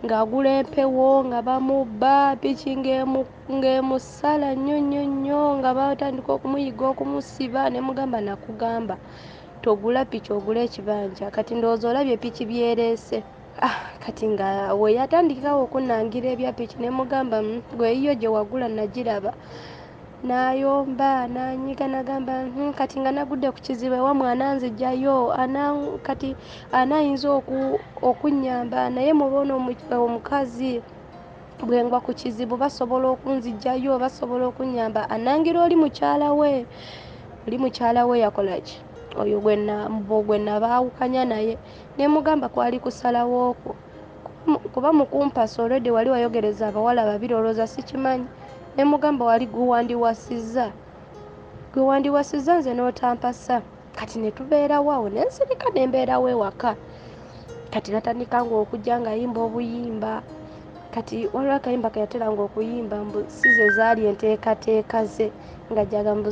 ng'agula empewo nga bamubba, piki ng'emusala nnyo nnyo nnyo, nga batandika okumuyiga okumusiba. Ne mugamba nakugamba togula piki ogule ekibanja, kati ndowooza olabye piki byereese. Kati nga we yatandikawo okunnangira ebya piki ne mugamba gwe yiyo gye wagula nagiraba. N'ayomba n'anyiga n'agamba kati nga nagudde ku kizibu ewammwe ananzigyayo, kati anaayinza okunnyamba, naye muba ono omukazi bwe ngwa ku kizibu basobola okunzigyayo, basobola okunnyamba. Anangira oli mukyala we, oli mukyala we yakola ki? Oyo gwe nabaawukanya naye. Ne mugamba kwali kusalawo okwo, kuba mu kumpasa already wali wayogereza abawala babiri, olowooza sikimanyi. Ne mugamba wali gwe wandiwasizza nze n'otampasa. Kati ne tubeerawo awo, ne nsirika ne mbeerawo ewaka. Kati natandika ng'okujja ng'ayimba obuyimba. Kati waliwo akayimba ke yateranga okuyimba mbu si ze zaali enteekateeka ze, nga gyaga mbu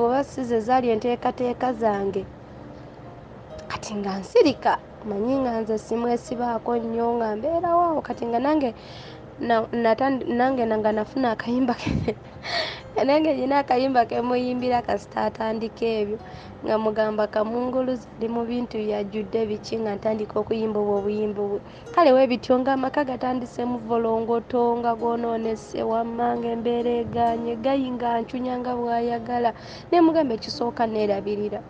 oba si ze zaali enteekateeka zange. Kati nga nsirika, manyi nga nze simwesibaako nnyo, nga mbeerawo awo. Kati nga nange nange nga nafuna akayimba nange nina akayimba ke muyimbira kasita atandika ebyo, nga mugamba kamunguluze ndi mu bintu yajjudde biki, nga ntandika okuyimba obwo obuyimba obwo. Kale we bityo ng'amaka gatandiseemu volongoto, nga goonoonese wamma ng'embeera egaanye, Gayi nga ncunya nga bw'ayagala. Ne mugamba ekisooka neerabirira,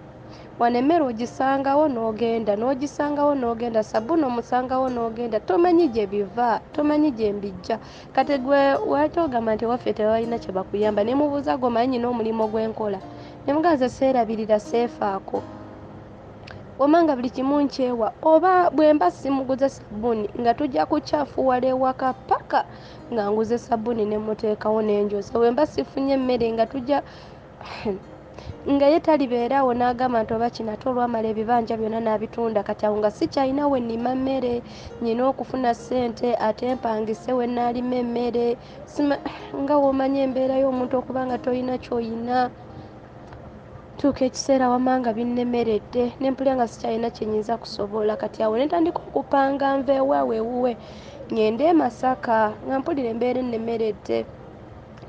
wano emmere ogisangawo n'ogenda, n'ogisangawo n'ogenda, sabbuuni omusangawo n'ogenda, tomanyi gye biva, tomanyi gye mbijja. Kati gwe lwaki ogamba nti ewaffe tebalina kye bakuyamba? Ne mubuuza gwe omanyi nina omulimu gwe nkola. Ne mugamba nze seerabirira, seefaako, oba nga buli kimu nkyewa, oba bwe mba simuguze sabbuuni nga tujja kukyafuwala ewaka paka nga nguze sabbuuni ne muteekawo n'enjoza. Bwe mba sifunye mmere nga tujja nga ye talibeeraawo n'agamba nti oba kino ate olwamala ebibanja byonna n'abitunda. Kati awo nga sikyalina we nnima mmere, nnina okufuna ssente ate mpangise we nnaalima emmere. Nga w'omanyi embeera y'omuntu okuba nga toyina ky'oyina. Tuuka ekiseera wama nga binnemeredde ne mpulira nga sikyalina kye nnyinza kusobola. Kati awo ne ntandika okupanga nve ewaabwe ewuwe ŋŋende e Masaka nga mpulira embeera ennemeredde.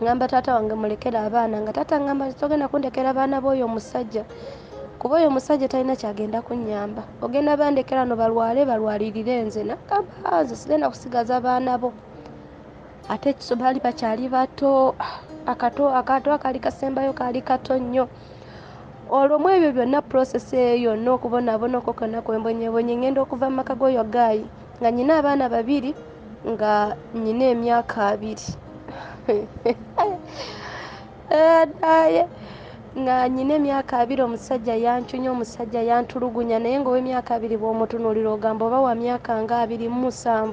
Ŋŋamba taata wange mulekere abaana nga taata aŋŋamba nti togenda kundekera baana b'oyo omusajja kuba oyo omusajja talina ky'agenda kunnyamba. Ogenda bandekera wano balwale balwalirire nze. Nagamba nze sigenda kusigaza baana bo. Ate baali bakyali bato, akato akato akaali kasembayo kaali kato nnyo. Olwo mu ebyo byonna process eyo yonna okubonaabona okwo kwonna kwembonyebonye ngenda okuva mu maka g'oyo gaayi nga nyina abaana babiri nga nyina emyaka abiri naye nga nyina emyaka abiri omusajja yancunya omusajja yantulugunya naye ng'ow'emyaka abiri bw'omutunuulira ogamba oba wa myaka nga 27.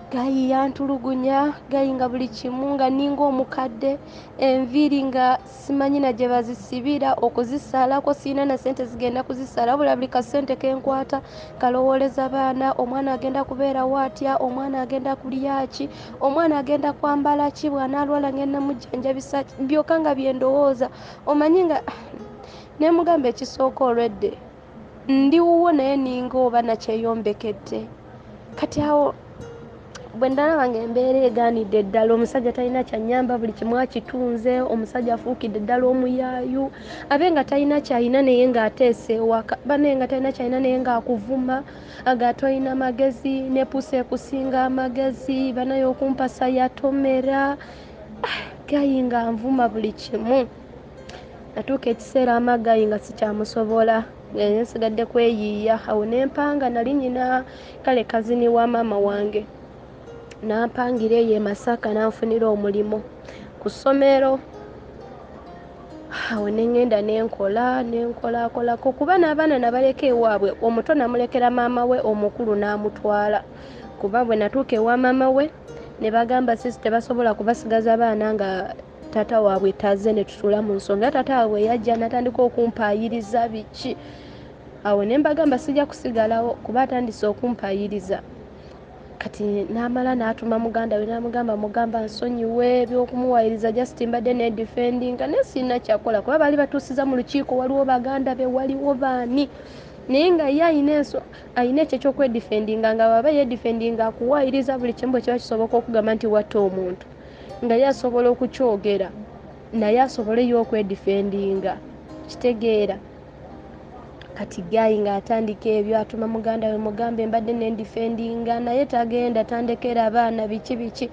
Gayi yantulugunya gayi nga buli kimu nga ninga omukadde enviiri nga simanyi na gye bazisibira okuzisalako sirina na ssente zigenda kuzisala wabula buli kasente ke nkwata kalowooleza baana omwana agenda kubeerawo atya omwana agenda kulya ki omwana agenda kwambala ki bw'anaalwala ngenda mujjanjabisa ki byokka nga bye ndowooza omanyi nga ne mugamba ekisooka olwedde ndi wuwo naye ninga oba nakyeyombekedde kati awo bwe ndalaba nga embeera egaanidde ddala omusajja talina kyanyamba buli kimu akitunze omusajja afuukidde ddala omuyaayu abe nga talina kyalina naye ng'ateesa ewaka banaye nga talina kyalina naye ng'akuvuma aga tolina magezi ne pusi ekusinga amagezi banaye okumpasa yatomera ah, gayi nga nvuma buli kimu. Natuuka ekiseera amagayi nga sikyamusobola nga nsigadde kweyiiya awo ne mpanga nali nyina kale kazini wa maama wange n'ampangira eyo e Masaka n'anfunira omulimu ku ssomero awo ne ŋŋenda ne nkola ne nkolakolako kuba n'abaana nabaleka ewaabwe omuto namulekera maama we omukulu n'amutwala kuba bwe natuuka ewa maama we ne bagamba sisi tebasobola kubasigaza baana nga taata waabwe taze ne tutuula mu nsonga era taata waabwe yajja natandika okumpaayiriza biki awo ne mbagamba sijja kusigalawo kuba atandise okumpaayiriza kati n'amala n'atuma muganda we n'amugamba mugamba nsonyiwe ebyokumuwayiriza just mbadde nedifendinga naye sirina kyakola kuba baali batuusiza mu lukiiko waliwo baganda be waliwo baani naye nga ye alina enso alina ekyo ekyokwedifendinga nga bwaba yedifendinga akuwayiriza buli kimu bwe kiba kisoboka okugamba nti watta omuntu nga ye asobola okukyogera naye asobole ye okwedifendinga kitegeera kati gayi ng'atandika ebyo atuma muganda we mugambe mbadde nendifendinga naye tagenda tandekera abaana biki biki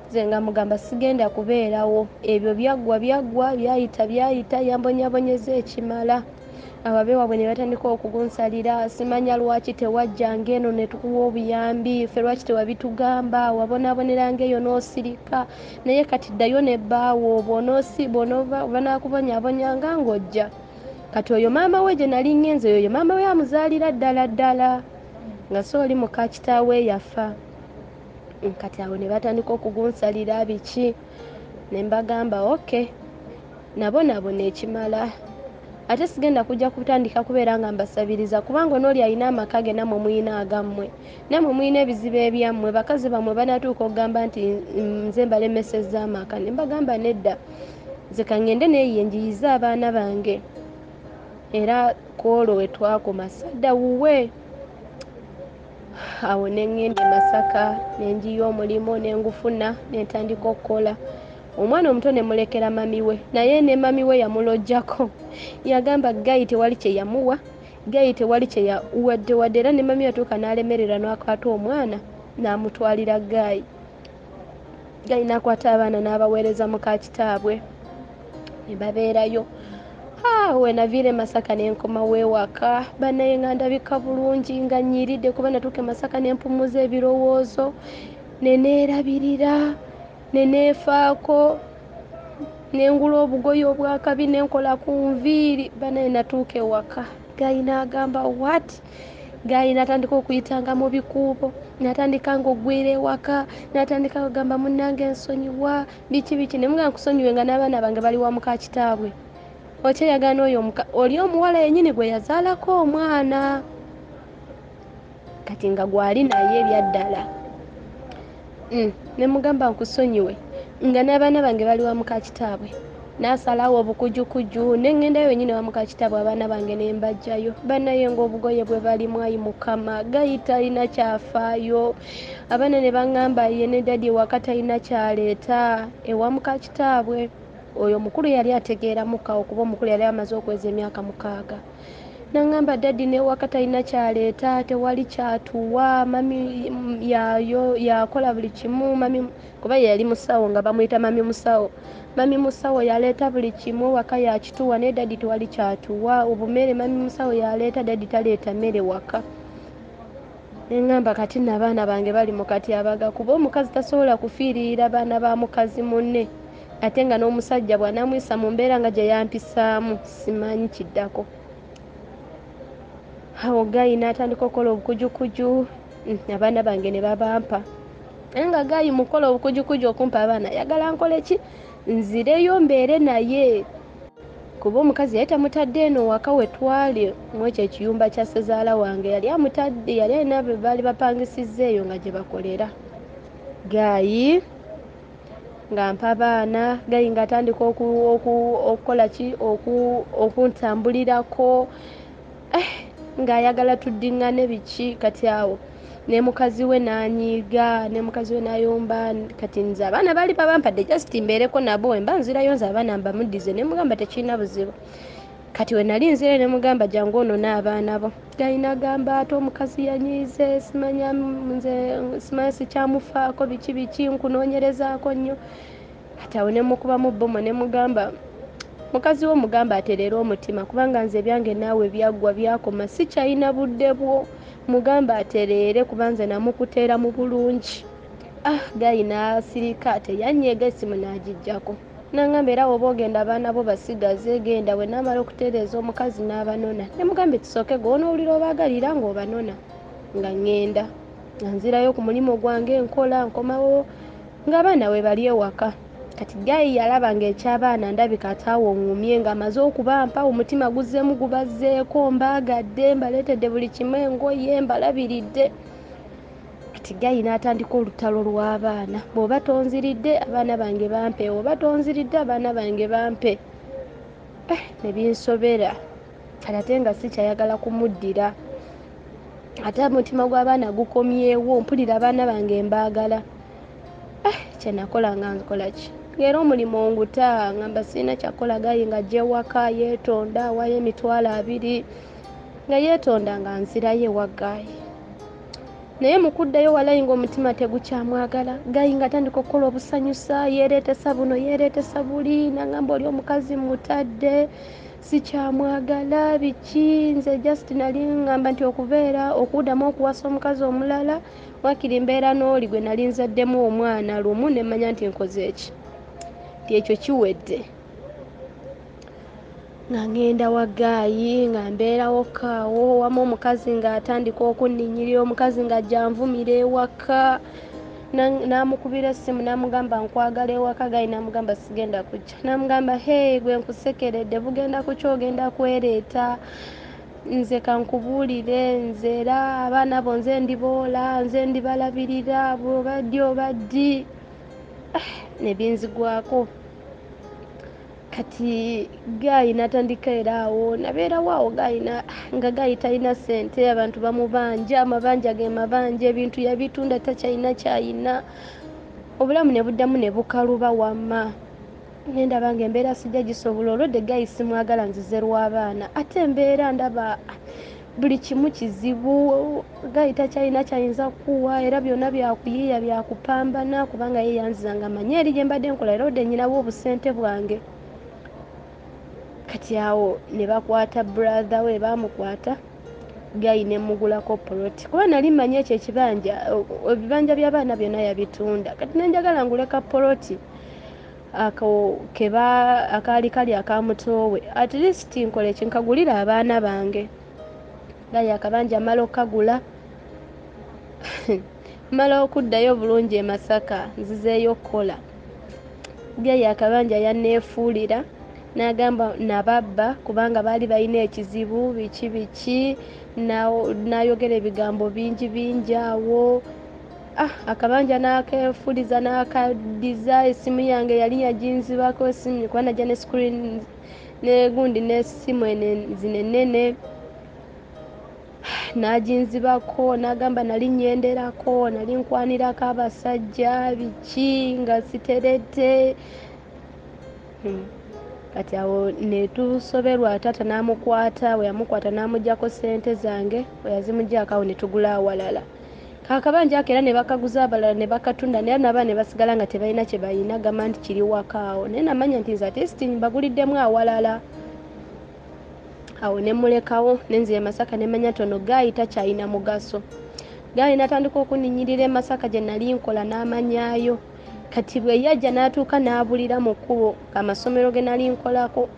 nze nga mugamba sigenda kubeerawo ebyo byaggwa byaggwa byayita byayita yambonyabonyeza ekimala Abo abewabwe ne batandika okugunsalira simanya lwaki tewajja ng'eno ne tukuwa obuyambi ffe lwaki tewabitugamba wabonaboneranga eyo n'osirika naye kati ddayo ne bbaawo bw'onoosi bw'onoova banaakubonyaabonyanga ng'ojja kati oyo maama we gye nali ngenze oyo maama we amuzaalira ddala ddala nga si oli muka kitaawe yafa kati awo ne batandika okugunsalira biki ne mbagamba okay Nabonaabona ekimala ate sigenda kujja kutandika kubeera nga mbasabiriza kubanga onooli alina amaka ge nammwe mulina agammwe nammwe mulina ebizibu ebyammwe bakazi bammwe banatuuka okugamba nti nze mbalemesezza amaka ne mbagamba nedda nze kangende neeyiye njiyize abaana bange era kwolwo we twakoma sadda wuwe awo ne ŋŋenda e Masaka ne njiya omulimu ne ngufuna ne ntandika okukola Omwana omuto ne mulekera mami we naye ne mami we yamulojjako yagamba gayi tewali kye yamuwa gayi tewali kye yawadde wadde era ne mami yatuuka n'alemerera n'akwata omwana n'amutwalira gayi gayi n'akwata abaana n'abaweereza muka kitaabwe ne babeerayo we naviira e Masaka ne nkomawo ewaka banaye nga ndabika bulungi nga nnyiridde kuba natuuka e Masaka ne mpummuza ebirowoozo ne neerabirira ne neefaako ne ngula obugoye obwakabi ne nkola ku nviiri banaye natuuka ewaka gayi n'agamba what gayi natandika okuyitanga mu bikuubo natandika nga ogwira ewaka natandika kugamba munnange nsonyiwa biki biki ne mugamba nkusonyiwe nga n'abaana bange bali wa muka kitaabwe okyeyagana oyo oli omuwala yenyini gwe yazaalako omwana kati nga gwali naye ebyaddala mm, ne mugamba nkusonyiwe nga n'abaana bange bali wa muka kitaabwe. Nasalawo obukujukuju ne ŋŋendayo wennyini wa muka kitabwe abaana bange ne mbajjayo. Bannaye ng'obugoye bwe balimu ayi Mukama, gayi talina kyafaayo. Abaana ne baŋŋamba ye ne dadi ewaka talina kyaleeta ewa muka kitaabwe. Oyo omukulu yali ategeera mukawo kuba omukulu yali amaze okuweza emyaka 6. Naŋŋamba dadi n'ewaka talina kyaleeta, tewali kyatuwa, mami yayo yakola buli kimu, mami kuba ye yali musawo nga bamuyita mami musawo. Mami musawo yaleeta buli kimu ewaka yakituwa, naye dadi tewali kyatuwa. Obumere mami musawo yaleeta, dadi taleeta mmere waka. Ne ŋŋamba kati nno abaana bange bali mu katyabaga kuba omukazi tasobola kufiiririra baana ba mukazi munne, ate nga n'omusajja bw'anaamuyisa mu mbeera nga gye yampisaamu simanyi kiddako. Awo gayi n'atandika okukola obukujukuju, abaana bange ne babampa. Naye nga gayi mu kukola obukujukuju okumpa abaana ayagala nkole ki? Nzireyo mbeere naye. Kuba omukazi yali tamutadde eno waka we twali mu ekyo ekiyumba kya ssezaala wange, yali amutadde, yali alina be baali bapangisizza eyo nga gye bakolera. Gayi nga mpa abaana, gayi ng'atandika okukola ki? Okuntambulirako. Ng'ayagala tuddiŋŋane biki. Kati awo ne mukazi we n'anyiiga, ne mukazi we n'ayomba. Kati nze abaana baali babampadde just mbeereko nabo, bwe mba nzirayo nze abaana mbamuddize. Ne mugamba tekirina buzibu. Kati we nali nzirayo ne mugamba jangu onone abaana bo. Gayi n'agamba ate omukazi yanyiize, simanya nze simanya sikyamufaako biki biki, nkunoonyerezaako nnyo. Kati awo ne mukubamu bbomu ne mugamba mukazi wo mugamba atereere omutima kubanga nze ebyange naawe byaggwa byakoma, sikyalina budde bwo. Mugamba atereere kuba nze namukuteera mu bulungi. Gayi n'asirika, teyanyeega essimu n'agiggyako. N'angamba era bw'oba ogenda abaana bo basigaze, genda bwe naamala okutereeza omukazi n'abanona. Ne mugamba ekisooke gwe onoowulira obaagalira ng'obanona. Nga ŋŋenda, nga nzirayo ku mulimu gwange nkola, nkomawo ng'abaana we bali ewaka. Kati gayi yalaba ng'ekyabaana ndabika ate awo ŋŋumye ng'amaze okubampa, omutima guzzeemu gubazzeeko, mbaagadde, mbaleetedde buli kimu, engoye, mbalabiridde. Kati gayi n'atandika olutalo lw'abaana. Bw'oba tonziridde abaana bange bampe, bw'oba tonziridde abaana bange bampe. Ne binsobera. Kati ate nga sikyayagala kumuddira. Ate omutima gw'abaana gukomyewo, mpulira abaana bange mbaagala. Kye nakola nga nkola ki? Ng'era omulimu nguta, ngamba sirina kyakukola. Gayi ng'ajja ewaka yeetonda, awaayo 20,000. Nga yeetonda nga nzirayo ewa Gayi. Naye mu kuddayo walayi ng'omutima tegukyamwagala. Gayi ng'atandika okukola obusanyusa, yeereetesa buno, yeereetesa buli, n'angamba oli omukazi mutadde, sikyamwagala, biki. Nze just nali ngamba nti okubeera okuddamu okuwasa omukazi omulala, waakiri mbeera n'oli gwe nali nzaddemu omwana lumu ne mmanya nti nkoze eki, nti ekyo kiwedde. Nga ŋŋenda wa Gayi, nga mbeerawo kaawo, wamu omukazi ng'atandika okunninnyirira, omukazi ng'ajja anvumira ewaka. N'amukubira essimu n'amugamba nkwagala ewaka. Gayi n'amugamba sigenda kujja. N'amugamba hey, gwe nkusekeredde, bugenda kukya ogenda kwereeta. Nze kankubuulire, nze era abaana bo nze ndiboola, nze ndibalabirira, bw'oba ddi oba ddi. Ne binzigwako. Kati Gayi n'atandika era awo, nabeerawo awo Gayi nga Gayi talina ssente, abantu bamubanja, amabanja ge mabanja, ebintu yabitunda takyalina kyayina. Obulamu ne buddamu ne bukaluba wamma. Ne ndaba ng'embeera sijja gisobola, olwedde Gayi simwagala nzize lw'abaana. Ate embeera ndaba buli kimu kizibu, Gayi takyalina kyayinza kukuwa, era byonna byakuyiiya byakupambana kubanga ye yanzizanga manye eri gye mbadde nkola, era olwedde nnyinawo obusente bwange. Kati awo ne bakwata brother we, baamukwata Gayi ne mmugulako poloti. Kuba nali mmanyi ekyo ekibanja, ebibanja by'abaana byonna yabitunda. Kati ne njagala nguleka poloti ako keba akaali kali aka mutoowe, at least nkole ki, nkagulire abaana bange. Gayi akabanja mmala okkagula, mmala okuddayo bulungi e Masaka, nzizeeyo okkola. Gayi akabanja yanneefuulira n'agamba nababba kubanga baali balina ekizibu biki biki, n'ayogera ebigambo bingi bingi awo. Akabanja n'akeefuliza n'akaddiza essimu yange yali yaginzibako essimu kuba najja ne screen negundi n'essimu zino ennene n'aginzibako n'agamba nali nnyenderako nali nkwanirako abasajja biki nga siterete. Kati awo netusoberwa taata n'amukwata, bwe yamukwata n'amuggyako ssente zange, bwe yazimuggyako awo ne tugula awalala. Kakabanja ako era ne bakaguza abalala ne bakatunda naye n'abaana ne basigala nga tebalina kye balina gamba nti kiri waka awo. Naye namanya nti nze at least mbaguliddemu awalala. Awo ne mmulekawo ne nzira e Masaka ne mmanya nti ono ggaayi takyalina mugaso. Ggaayi n'atandika okunninnyirira e Masaka gye nali nkola n'amanyaayo. Kati bwe yajja n'atuuka n'abulira mu kkubo amasomero ge nali nkolako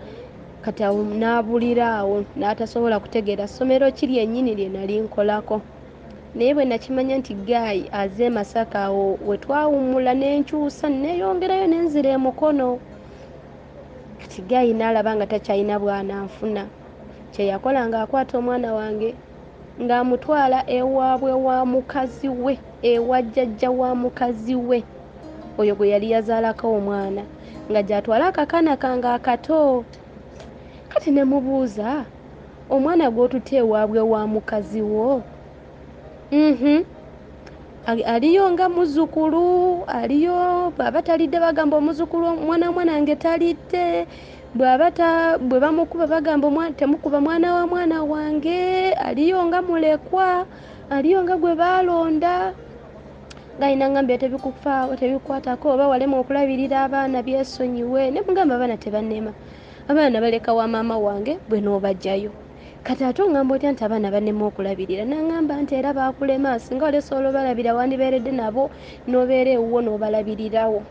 kati awo n'abulira awo n'atasobola kutegeera ssomero ki lyennyini lye nali nkolako. Naye bwe nakimanya nti ggaayi aze e Masaka awo we twawummula ne nkyusa neeyongerayo ne nzira e Mukono. Kati ggaayi n'alaba nga takyalina bw'ananfuna. Kye yakola ng'akwata omwana wange ng'amutwala ewaabwe wa mukazi we, ewa jjajja wa mukazi we oyo gwe yali yazaalako omwana nga gy'atwala akakaana kange akato. Kati ne mubuuza, omwana gw'otutte ewaabwe wa mukazi wo? Aliyo nga muzzukulu, aliyo bw'aba talidde bagamba omuzzukulu omwana wa mwanange talidde, bw'aba bwe bamukuba bagamba temukuba mwana wa mwana wange, aliyo nga mulekwa, aliyo nga gwe baalonda. Ggaayi n'angamba tebikufaako tebikukwatako oba walema okulabirira abaana byesonyiwe. Ne mugamba abaana tebannema, abaana baleka wa maama wange bwe n'obaggyayo. Kati ate ongamba otya nti abaana bannema okulabirira? N'angamba nti era baakulema singa wali osobola obalabirira wandibeeredde nabo n'obeera ewuwo n'obalabirirawo.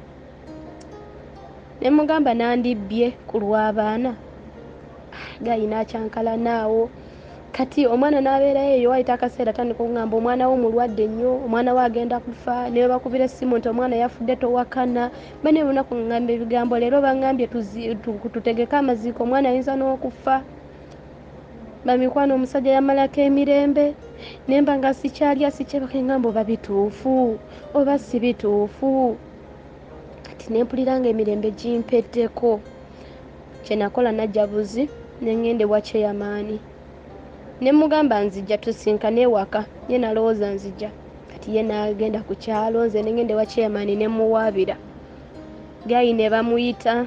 Ne mugamba nandibbye ku lw'abaana. Ggaayi n'akyankalana awo. Kati omwana n'abeerayo eyo wayita akaseera atandika okungamba omwana wo mulwadde nnyo, omwana wo agenda kufa, ne bwe bakubira essimu nti omwana yafudde towakana. Banne buli lunaku ŋŋamba ebigambo leero baŋŋambye tutegeke amaziika omwana ayinza n'okufa. Bamikwano omusajja yamalako emirembe ne mba nga sikyalya sikyebaka ŋŋamba oba bituufu oba si bituufu. Kati ne mpulira nga emirembe gimpeddeko. Kye nakola najja buzi ne ŋŋenda ewa chairman. Ne mugamba nzija tusinkane ewaka, ye n'alowooza nzija. Kati ye n'agenda ku kyalo nze ne ŋŋenda ewa chairman ne muwaabira. Ggaayi ne bamuyita,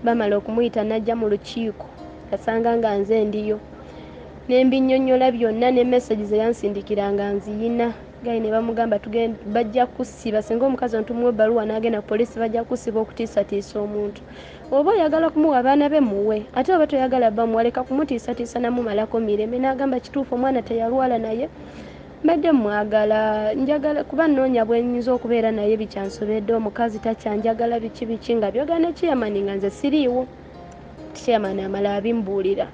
bamala okumuyita n'ajja mu lukiiko yasanga nga nze ndiyo. Ne mbinnyonnyola byonna ne message ze yansindikira nga nziyina. Ggaayi ne bamugamba bajja kussiba singa omukazi ono tumuwa ebbaluwa n'agenda ku poliisi bajja kussiba okutiisatiisa omuntu. Oba oyagala kumuwa abaana be muwe, ate oba toyagala bamuwa leka kumutiisatiisa namumalako mirembe. N'agamba kituufu omwana teyalwala naye mbadde mmwagala njagala kuba nnoonya bwe nnyinza okubeera naye bikyansobedde omukazi takyanjagala biki biki nga byogera ne chairman nga nze siriiwo. Chairman amala abimbuulira.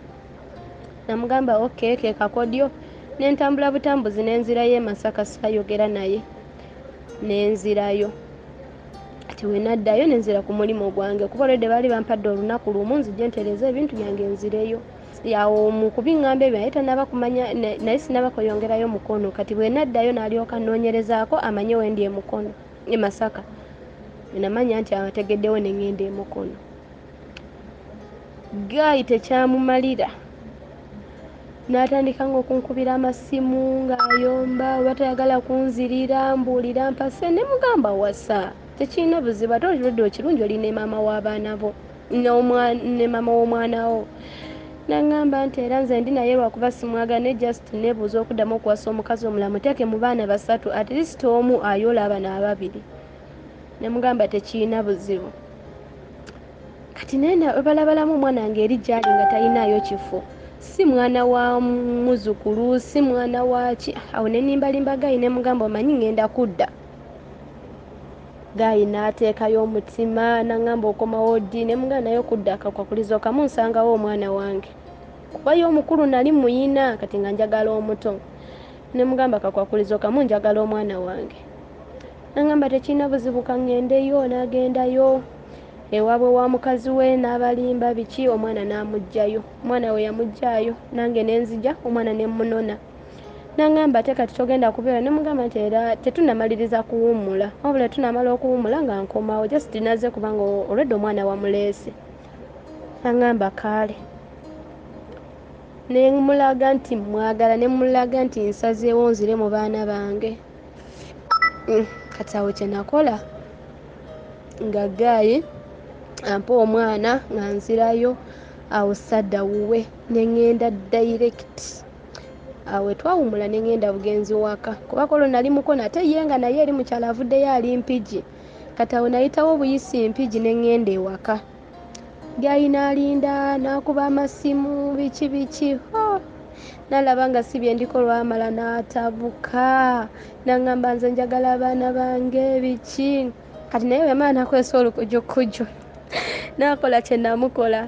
Namugamba okay ke kakodyo ne ntambula butambuzi ne nzirayo e Masaka saayogera naye ne nzirayo. Kati we naddayo ne nzira ku mulimu gwange kuba olwedde baali bampadde olunaku lumu nzije ntereeze ebintu byange nzireyo. Awo mu kubiŋŋamba ebyo naye tannaba kumanya naye sinnaba kweyongerayo Mukono. Kati bwe naddayo n'alyoka annoonyerezaako amanye we ndi e Mukono e Masaka. Namanya nti ategeddewo ne ŋŋenda e Mukono. Ggaayi tekyamumalira n'atandika ng'okunkubira amasimu ng'ayomba oba tayagala kunzirira mbuulira mpase ne mugamba wasa tekirina buzibu ate olwedde ekirungi oli ne maama w'abaana bo ne maama w'omwana wo. N'aŋŋamba nti era nze ndi naye lwakuba simwagala naye just neebuuza okuddamu okuwasa omukazi omulala muteeke mu baana basatu at least omu ayoola abano ababiri. Ne mugamba tekirina buzibu. Kati naye balabalamu omwana wange eri gy'ali nga talinaayo kifo. Si mwana wa muzzukulu, si mwana wa ki. Awo ne nnimbalimba ggaayi ne mugamba omanyi ŋŋenda kudda. Ggaayi n'ateekayo omutima n'aŋŋamba okomawo ddi ne mugamba naye okudda akakwakulizo kamu nsangawo omwana wange. Kuba ye omukulu nali muyina kati nga njagala omuto. Ne mugamba akakwakulizo kamu njagala omwana wange. N'aŋŋamba tekirina buzibu ka ŋŋendeyo n'agendayo ewaabwe wa mukazi we n'abalimba biki omwana n'amuggyayo. Omwana we yamuggyaayo nange ne nzija omwana ne mmunona. Nangamba ate kati togenda kubeera, ne mugamba nti era tetunnamaliriza kuwummula, wabula tunaamala okuwummula nga nkomawo, just nazze kubanga olwedda omwana wamuleese. Nangamba kaale. Ne mulaga nti mwagala, ne mulaga nti nsazeewo nzire mu baana bange. Kati awo kye nakola nga gaayi ampa omwana nga nzirayo, awo sadda wuwe ne ŋŋenda direct. Awo twawummula ne ŋŋenda bugenzi waka, kuba kolo nali Mukono ate ye nga naye eri mukyalo avuddeyo ali Mpigi. Kati awo nayitawo buyisi Mpigi ne ŋŋenda ewaka. Gaayi n'alinda n'akuba amasimu biki biki, nalaba nga si bye ndiko lwamala n'atabuka, n'aŋŋamba nze njagala abaana bange biki. Kati naye bwe yamala n'akozesa olukujjukujju n'akola kye namukola,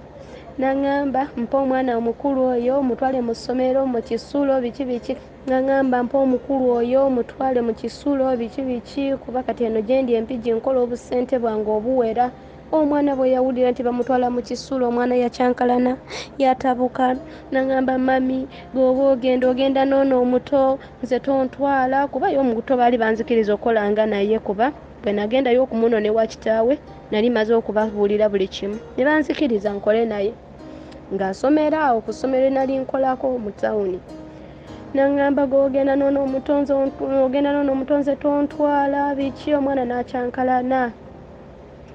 n'aŋŋamba mpa omwana omukulu oyo mutwale mu ssomero mu kisulo biki biki. N'aŋŋamba mpa omukulu oyo mutwale mu kisulo biki biki, kuba kati eno gye ndi Empigi nkola obusente bwange obuwera. Omwana bwe yawulira nti bamutwala mu kisulo, omwana yakyankalana yatabuka, n'aŋŋamba mami bw'oba ogenda ogenda n'ono omuto, nze tontwala, kuba ye omuto baali banzikiriza okukola nga naye, kuba bwe nagendayo okumunona ewa kitaawe nali maze okubabuulira buli kimu, ne banzikiriza nkole naye ng'asomera awo ku ssomero nali nkolako mu tawuni. N'aŋŋamba gw'ogenda n'ono omuto, nze ogenda n'ono omuto nze tontwala biki, omwana n'akyankalana.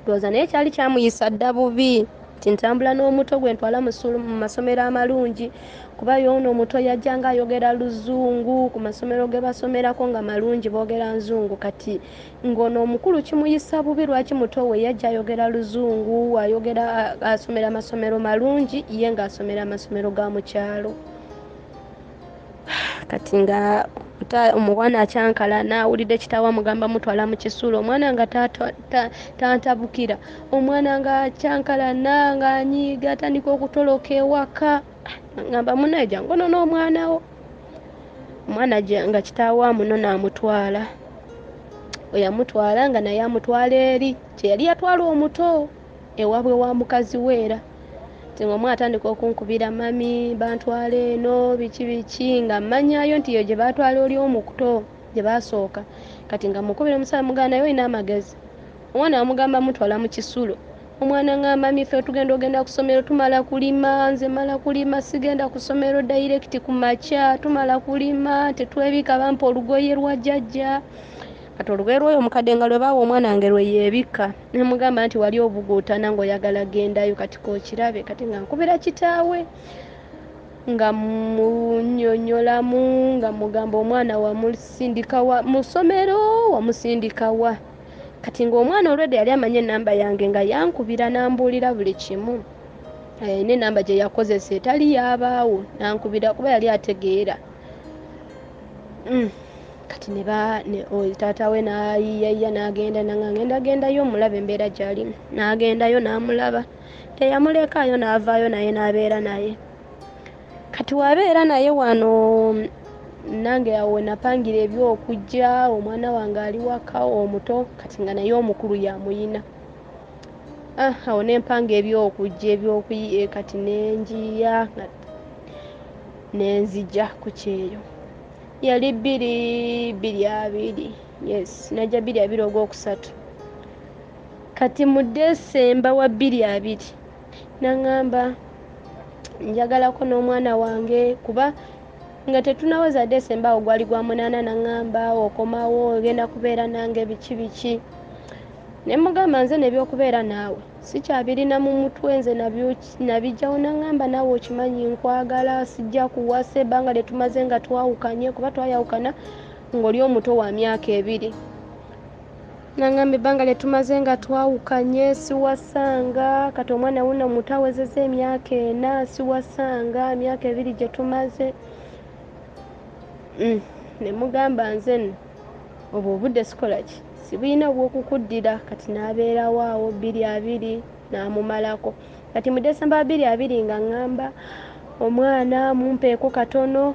Ndowooza naye kyali kyamuyisa dda bubi nti ntambula n'omuto gwe ntwala mu masomero amalungi, kuba y'ono omuto yajja ng'ayogera luzungu ku masomero ge basomerako nga malungi boogera nzungu. Kati ng'ono omukulu kimuyisa bubi lwaki muto we yajja ayogera luzungu, ayogera asomera amasomero malungi, ye ng'asomera amasomero ga mu kyalo. Kati nga omwana akyankalana, awulidde kitaawe amugamba mutwala mu kisulo, omwana nga tantabukira, omwana nga akyankalana ng'anyiiga atandika okutoloka ewaka. Ngamba munnaye jangu onone omwana wo. Omwana nga kitaawe amunona amutwala, bwe yamutwala nga naye amutwala eri kye yali yatwala omuto ewaabwe wa mukazi we. Era nti ng'omwana atandika okunkubira mami bantwala eno biki biki, nga mmanyayo nti eyo gye baatwala oli omuto gye baasooka. Kati nga mukubira omusala mugamba naye olina amagezi, omwana amugamba mutwala mu kisulo. Omwana ngamba mami ffe tugenda ogenda ku ssomero tumala kulima, nze mala kulima sigenda ku ssomero direct ku makya, tumala kulima tetwebika, bampa olugoye lwa jjajja. Kati olugoye lw'oyo omukadde nga lwe baawa omwana wange lwe yeebikka, ne mugamba nti wali obuguutana ng'oyagala gendayo, kati k'okirabe. Kati nga nkubira kitaawe nga munnyonnyolamu, nga mugamba omwana wamusindika wa mu ssomero, wamusindika wa. Kati ng'omwana olwedda yali amanyi ennamba yange, nga yankubira n'ambuulira buli kimu, n'ennamba gye yakozesa etali yaabaawo n'ankubira kuba yali ategeera. Kati ne taata we n'ayiiyayiya n'agenda, nanga ngenda gendayo omulabe embeera gy'alimu. N'agendayo n'amulaba, teyamulekaayo n'avaayo naye n'abeera naye. Kati wabeera naye wano nange awo we napangira ebyokujja, omwana wange ali waka omuto, kati nga naye omukulu yamuyina. Awo ne mpanga ebyokujja ebyokuyiye, kati ne njiya ne nzija ku kyeyo. Yali 2020, yes, najja 2020 ogwokusatu. Kati mu December wa 2020 n'aŋŋamba njagalako n'omwana wange, kuba nga tetunaweza December awo gwali gwa 8, n'aŋŋamba okomawo ogenda kubeera nange biki biki. Ne mugamba nze n'ebyokubeera naawe sikyabirina mu mutwe, nze nabijjawo. N'aŋŋamba naawe okimanyi nkwagala, sijja kuwasa ebbanga lye tumaze nga twawukanye, kuba twayawukana ng'oli omuto wa myaka 2. N'aŋŋamba ebbanga lye tumaze nga twawukanye siwasanga, kati omwana wuno muto awezezza emyaka 4, siwasanga emyaka 2 gye tumaze. Ne mugamba nze nno obwo obudde sikola ki, sibulina obw'okukuddira. Kati n'abeerawo awo 2020 n'amumalako. Kati mu December 2020 nga ŋŋamba omwana mumpeeko katono,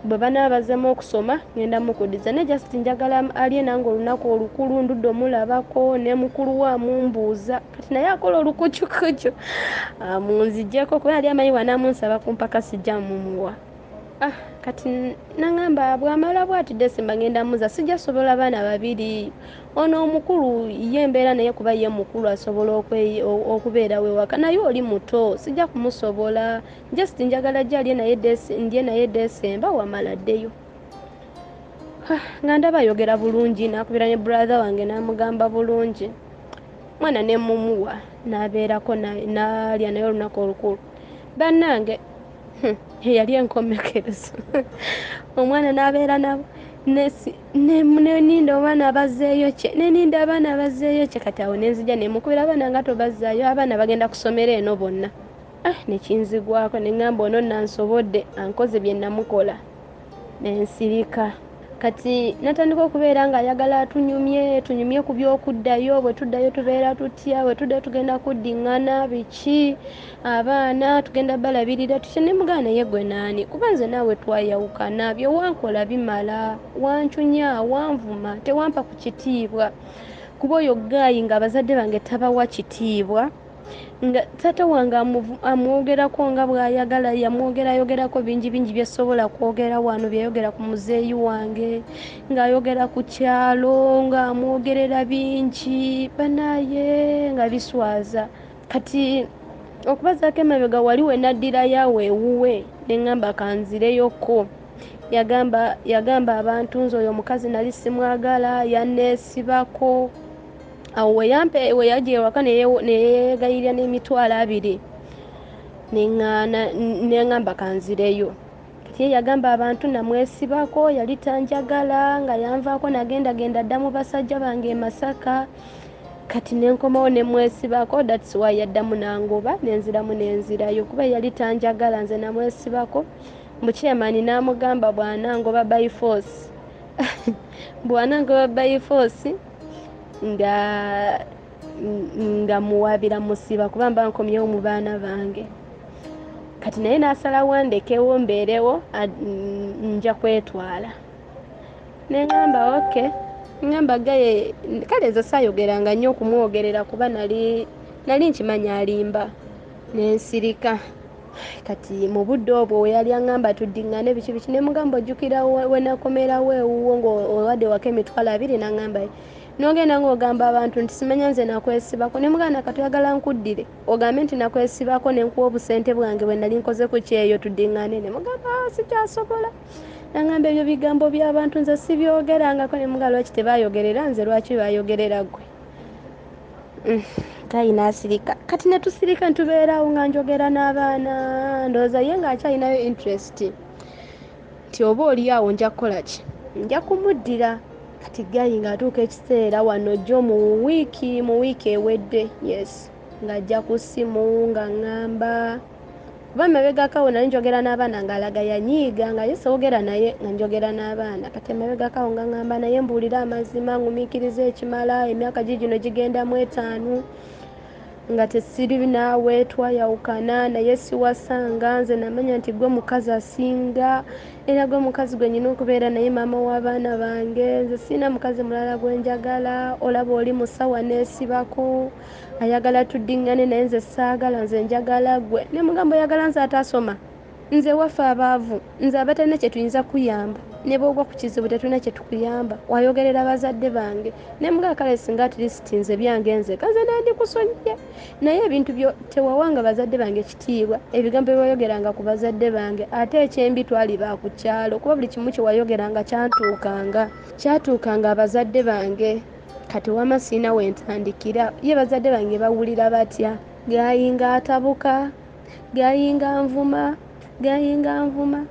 bwe banaaba bazzeemu okusoma ngenda mukuddiza, naye just njagala alye nange olunaku olukulu, ndudde omulabako ne mukulu we amumbuuza. Kati naye akola olukucukucu amunzigyeko, kuba yali amanyi bw'anaamunsaba ku mpaka sijja mumuwa. Ah, kati nangamba bwamala bwati Desemba ngenda muza, sijja sobola baana babiri. Ono omukulu ye embeera naye kuba ye mukulu asobola okubeerawo ewaka, naye oli muto sijja kumusobola. Just njagala ajje alye naye ndye naye Desemba wamala addeyo. Ah, nga ndaba ayogera bulungi, nakubira ne brother wange n'amugamba bulungi, mwana ne mumuwa n'abeerako n'alya naye olunaku olukulu. Bannange, eyali enkomekerezo omwana n'abeera nabo, neninda abaana abazzeeyo kye, neninda abaana abazzeeyo kye. Kati awo nenzija nemukubira abaana nga tobazzaayo, abaana bagenda kusomera eno bonna. Ah, nekinzigwako neŋŋamba ono nansobodde, ankoze bye namukola, nensirika. Kati natandika okubeera ng'ayagala atunyumye, tunyumye ku by'okuddayo, bwe tuddayo tubeera tutya, bwe tuddayo tugenda kuddiŋŋana biki, abaana tugenda balabirira tutya. Ne mugamba naye gwe naani, kuba nze naawe twayawukana, bye wankola bimala, wancunya, wanvuma, tewampa ku kitiibwa. Kuba oyo gaayi ng'abazadde bange tabawa kitiibwa, nga taata wange amwogerako nga bw'ayagala, yamwogerayogerako bingi bingi bye sobola kwogera wano, byeyayogera ku muzeeyi wange, ng'ayogera ku kyalo, ng'amwogerera bingi banaye nga biswaza. Kati okubazaako emabega wali we naddirayo awo ewuwe ne ŋŋamba kanzireyoko, yagamba abantu nze oyo omukazi nali simwagala, yanneesibako. Awo we yajja ewaka ne yeegayirira n'emitwalo 20, neŋŋamba kanzireyo. Kati ye yagamba abantu namwesibako, yali tanjagala, nga yanvaako nagendagenda dda mu basajja bange e Masaka. Kati nenkomawo nemwesibako, that's why yaddamu nangoba, nenziramu nenzirayo, kuba yali tanjagala, nze namwesibako. Mukyemani n'amugamba bw'anangoba by force, bw'anangoba by force nga muwabira musiba, kuba mba nkomyewo mu baana bange. Kati naye n'asalawo ndekewo mbeerewo, nja kwetwala. Neŋŋamba okay, ŋŋamba gaye kale nze saayogeranga nnyo okumwogerera, kuba nali nkimanya alimba, nensirika. Kati mu budde obwo we yali aŋŋamba tuddiŋŋane biki biki, ne mugamba ojjukira we nakomerawo ewuwo ng'owadde waka emitwalo 20? N'aŋŋamba n'ogenda ng'ogamba abantu nti simanya nze nakwesibako. Ne mugamba kati oyagala nkuddire ogambe nti nakwesibako ne nkuwa obusente bwange bwe nali nkoze ku kyeyo tuddiŋŋane? Ne mugamba, "Ah, sikyasobola." Naŋŋamba ebyo bigambo by'abantu, nze sibyogerangako. Ne mugamba lwaki tebayogerera nze, lwaki bayogerera ggwe? Kayi n'asirika. Kati ne tusirika ntubeeraawo nga njogera n'abaana, ndowooza ye ng'akyalinayo interest nti oba oli awo nja kukola ki, nja kumuddira. Kati guy ng'atuuka ekiseera wano jjo mu wiiki ewedde, yes, ng'ajja ku ssimu nga ŋŋamba, kuba mabegako awo nali njogera n'abaana ng'alaga yanyiiga nga ye soogera naye, nga njogera n'abaana. Kati emabegako awo nga ŋŋamba naye mbuulire amazima, ngumiikiriza ekimala, emyaka gigino gigenda mu 5 nga tesiri naawe, twayawukana, naye siwasanga, nze namanya nti gwe mukazi asinga, era gwe mukazi gwe nyina okubeera naye, maama w'abaana bange. Nze sirina mukazi mulala gwe njagala, olaba oli musawa neesibako, ayagala tuddiŋŋane naye nze saagala, nze njagala ggwe. Ne mugamba oyagala nze ataasoma, nze waffe abaavu, nze abatalina kye tuyinza kuyamba, ne bwogwa ku kizibu tetulina kye tukuyamba, wayogerera bazadde bange. Ne mugamba kale singa at least nze byange nzeka nze nandikusonyiye, naye ebintu byo tewawanga bazadde bange kitiibwa, ebigambo byewayogeranga ku bazadde bange, ate ekyembi twali ba ku kyalo, kuba buli kimu kye wayogeranga kyatuukanga abazadde bange. Kati wama siina wentandikira, ye bazadde bange bawulira batya? Guy nga atabuka, guy nga nvuma, guy nga nvuma,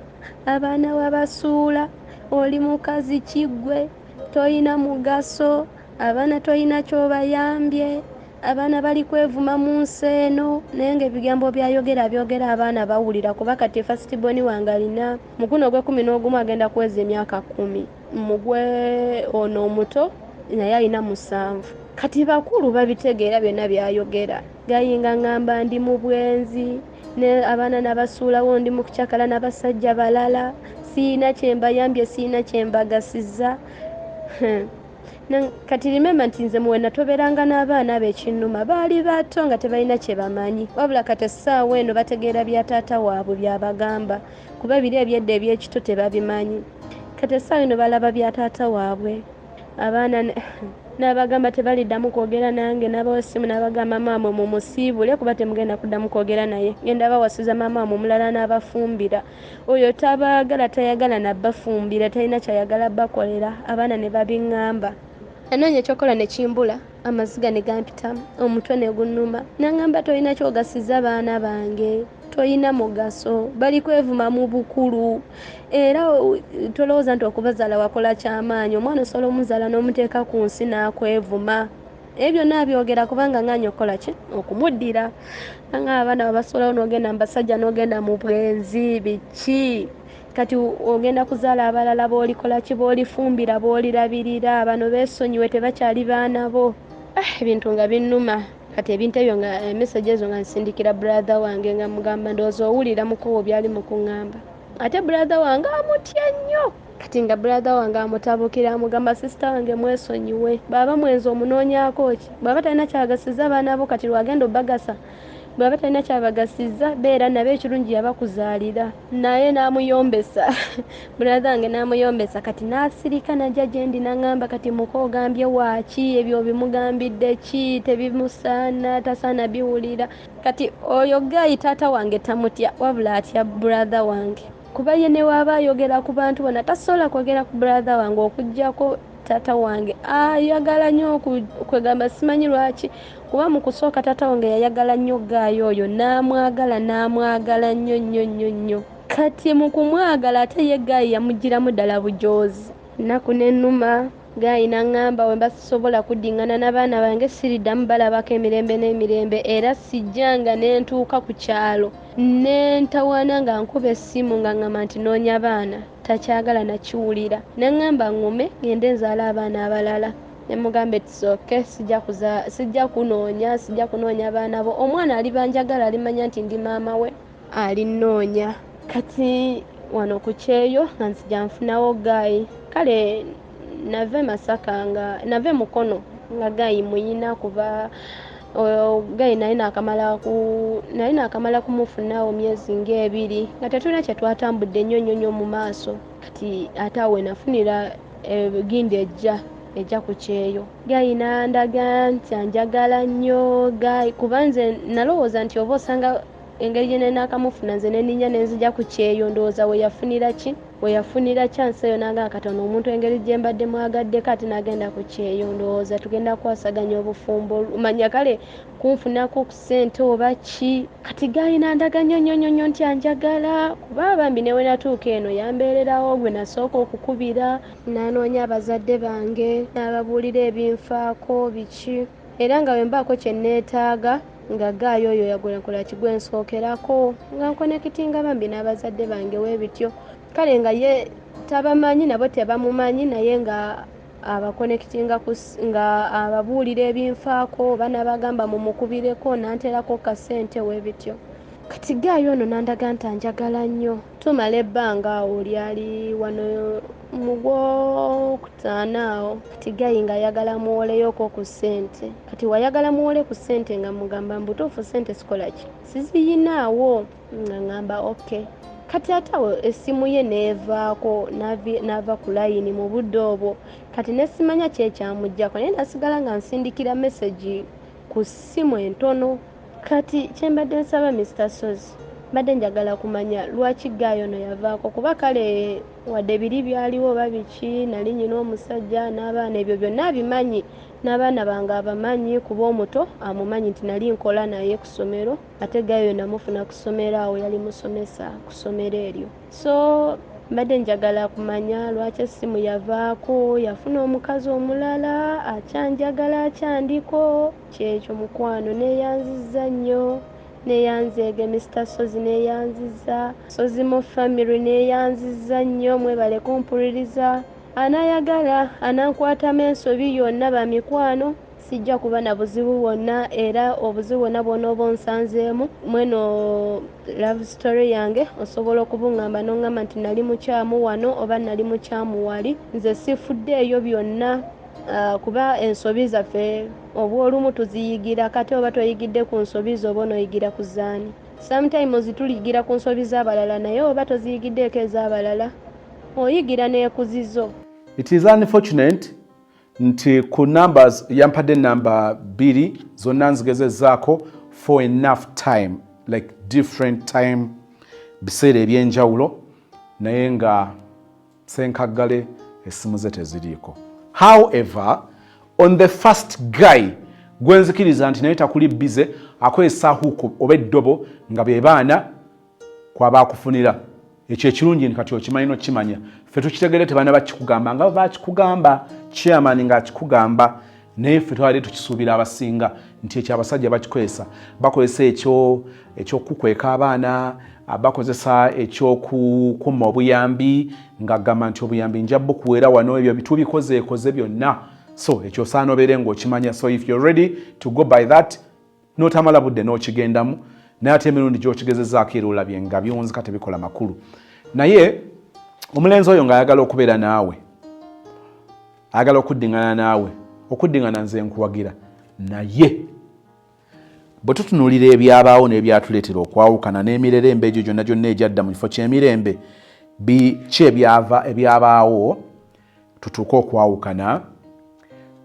abaana wabasuula, oli mukazi kiggwe, toyina mugaso, abaana toyina kyobayambye, abaana bali kwevuma mu nsi eno. Naye ngaebigambo byayogera byogera abaana bawulira, kuba kati first born wange alina muguno ogw'11 agenda kuweza emyaka 10, mugwe ono omuto naye alina 7. Kati bakulu babitegeera byonna byayogera. Guy nga ŋŋamba ndi mu bwenzi, ne abaana nabasuulawo, ndi mu kukyakala n'abasajja balala, siina kyembayambye, siina kyembagasiza. Kati remember nti nze muwe natoberanga n'abaana ab'ekinnuma, baali bato nga tebalina kye bamanyi, wabula kati essaawa eno bategeera bya taata waabwe by'abagamba, kuba biri ebyedda eby'ekito tebabimanyi. Kati essaawa eno balaba bya taata waabwe. Abaana n'abagamba tebaliddamu kwogera nange, n'abawa essimu n'abagamba maama mumusiibule kuba temugenda kuddamu kwogera naye, ngenda bawasiza maama wammwe omulala n'abafumbira. Oyo tabaagala, tayagala nabafumbira, talina kyayagala bakolera. Abaana ne babiŋŋamba. Anoonya ekyokola ne kimbula, amaziga ne gampitamu, omutwe ne gunnuma. N'aŋŋamba tolina ky'ogasiza baana bange, tolina mugaso, bali kwevuma mu bukulu. Era tolowooza nti okubazaala wakola kyamaanyi, omwana osobola omuzaala n'omuteeka ku nsi n'akwevuma. Ebyo byonna abyogera kubanga ŋŋaanyi okukola ki? Okumuddira. Nga abaana babasolawo n'ogenda mu basajja n'ogenda mu bwenzi, biki? Kati ogenda kuzaala abalala b'olikola ki, b'olifumbira, b'olirabirira, bano beesonyiwe tebakyali baana bo. Ebintu nga binnuma. Kati ebintu ebyo nga message ezo nga nsindikira brother wange nga mugamba ndowooza owulira mukubo byali mu kuŋŋamba. Ate brother wange amutya nnyo. Kati nga brother wange amutabukira amugamba sister wange mwesonyiwe, bw'aba mwenzi omunoonyaako ki? Bw'aba talina kyagasiza baana bo kati lwagenda obbagasa. Bw'aba talina kyabagasiza beera nabo ekirungi yabakuzaalira. Naye n'amuyombesa. Brother wange n'amuyombesa kati n'asirika n'ajja gye ndi n'aŋŋamba kati muko ogambye waaki, ebyo obimugambidde ki, tebimusaana, tasaana biwulira. Kati oyo guy taata wange tamutya, wabula atya brother wange. Kuba ye ne bw'aba ayogera ku bantu bonna tasobola kwogera ku brother wange okuggyako taata wange. Ayagala nnyo kwegamba simanyi lwaki, kuba mu kusooka taata wange yayagala nnyo guy oyo n'amwagala n'amwagala nnyo nnyo nnyo nnyo. Kati mu kumwagala ate ye guy yamuggyiramu ddala bujoozi. Nnaku n'ennuma, guy n'aŋŋamba bwe mba sisobola kuddiŋŋana n'abaana bange siriddamu balabako emirembe n'emirembe, era sijjanga ne ntuuka ku kyalo ne ntawaana nga nkuba essimu nga ŋŋamba nti noonya baana, takyagala nakiwulira. N'aŋŋamba ŋŋume ŋŋende nzaale abaana abalala. Ne mugamba it's okay, sijja kunoonya, sijja kunoonya baana bo. Omwana aliba njagala alimanya nti ndi maama we, alinnoonya. Kati wano ku kyeyo nga nzija nfunawo guy. Kale nava e Masaka nga nava e Mukono nga guy muyina kuba oyo guy naye naakamala kumufunawo myezi ng'ebiri nga tetulina kye twatambudde nnyo nnyo nnyo mu maaso. Kati ate awo we nafunira gindi ejja ku kyeyo. Guy n'andaga nti anjagala nnyo guy, kuba nze nalowooza nti oba osanga engeri gye nali naakamufuna nze ne nninnya ne nzija ku kyeyo, ndowooza we yafunira ki? We yafunira chance eyo n'agamba kati ono omuntu engeri gye mbadde mwagaddeko ate n'agenda ku kyeyo, ndowooza tugenda kukwasaganya obufumbo, manya kale kunfunako ku ssente oba ki. Kati guy n'andaga nnyo nnyo nnyo nnyo nti anjagala, kuba bambi ne we natuuka eno yambeererawo, gwe nasooka okukubira, n'anoonya abazadde bange, n'ababuulira ebinfaako biki. Era nga bwe mbaako kye neetaaga nga guy oyo yagula nkola ki gwe nsookerako, nga nkonekitinga bambi n'abazadde bange weebityo. Kale nga ye tabamanyi nabo tebamumanyi, naye nga abakonekitinga nga ababuulira ebinfaako oba n'abagamba mumukubireko n'anteerako kasente weebityo. Kati guy ono n'andaga nti anjagala nnyo. Tumala ebbanga awo lyali wano mu gwokutaano awo. Kati guy ng'ayagala muwoleyoko ku ssente. Kati wayagala muwole ku ssente nga mugamba mbutuufu ssente sikola ki? Siziyinaawo. Nga ŋŋamba okay. Kati ate awo essimu ye n'evaako, n'ava ku layini mu budde obwo. Kati ne simanya ki ekyamuggyako, naye nasigala nga nsindikira message ku ssimu entono. Kati kye mbadde nsaba Mr. Sozi, mbadde njagala kumanya lwaki guy ono yavaako, kuba kale wadde biri byaliwo oba biki, nali nnyina omusajja n'abaana ebyo byonna abimanyi, n'abaana bange abamanyi, kuba omuto amumanyi nti nali nkola naye ku ssomero, ate guy oyo namufuna ku ssomero awo yali musomesa ku ssomero eryo. So mbadde njagala kumanya lwaki essimu yavaako, yafuna omukazi omulala, akyanjagala akyandiko. Kyekyo mukwano, neeyanzizza nnyo, neeyanzeege Mr. Sozi, neeyanzizza Sozimo family, neeyanzizza nnyo, mwebale kumpuliriza. Anaayagala anankwatamu ensobi yonna bamikwano, sijja kuba na buzibu bwonna, era obuzibu bwonna bw'onooba onsanzeemu mweno love story yange osobola okubuŋŋamba n'oŋŋamba nti nali mukyamu wano oba nali mukyamu wali. Nze sifuddeeyo byonna. Kuba ensobi zaffe obwolumu tuziyigira, kati oba toyigidde ku nsobi zo, oba onoyigira ku zaani? Sometimes tuliyigira ku nsobi z'abalala, naye oba toziyigiddeeko ez'abalala, oyigira n'ekuzizo. It is unfortunate nti ku numbers yampadde namba bbiri, zonna nzigezezaako for enough time, like different time, biseera ebyenjawulo, naye nga senkaggale essimu ze teziriiko. However, on the first guy gwenzikiriza nti naye takuli busy, akozesa hook oba eddobo nga be baana kwaba akufunira. Ekyo ekirungi nti kati okimanyi nokimanya, ffe tukitegere tebaana bakikugamba nga bakikugamba chairman ng'akikugamba, naye ffe twali tukisuubira abasinga nti ekyo abasajja bakikozesa. Bakozesa ekyo ekyokukweka abaana, bakozesa ekyokukuma obuyambi ng'agamba nti obuyambi nja bukuweera wano. Ebyo tubikozeekoze byonna, so ekyo osaana obeere ng'okimanya. So if you're ready to go by that, n'otamala budde n'okigendamu, naye ate emirundi gy'okigezezaako era olabye nga byonzika tebikola makulu. Naye omulenzi oyo ng'ayagala okubeera naawe, ayagala okuddiŋŋana naawe, okuddiŋŋana nze nkuwagira. Naye bwe tutunuulira ebyabaawo n'ebyatuleetera okwawukana n'emirerembe egyo gyonna gyonna egyadda mu kifo ky'emirembe, biki ebyava ebyabaawo tutuuke okwawukana?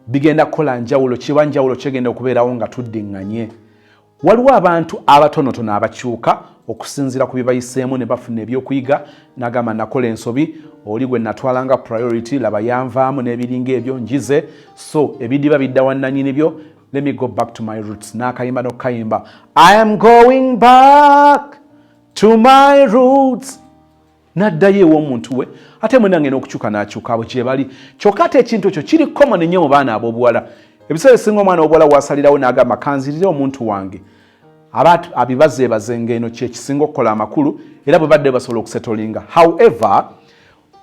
Bigenda kukola njawulo kiba njawulo kyegenda okubeerawo nga tuddiŋŋanye? Waliwo abantu abatonotono abakyuka okusinziira ku bye bayiseemu ne bafuna ebyokuyiga, nagamba, "Nakola ensobi, oli gwe natwalanga priority laba yanvaamu n'ebiringa ebyo, njize, so ebidiba bidda wannanyini byo, let me go back to my roots." N'akayimba n'okukayimba, "I am going back to my roots," n'addayo ew'omuntu we, ate mwenange n'okukyuka n'akyuka. Abo gye bali. Kyokka ate ekintu ekyo kiri common nnyo mu baana ab'obuwala. Ebiseera ebisinga omwana w'obuwala wasalirawo n'agamba, "Kanzirire omuntu wange," aba abibazeebaze ng'eno kyekisinga okukola amakulu, era bwe badde basobola okusettlinga. However,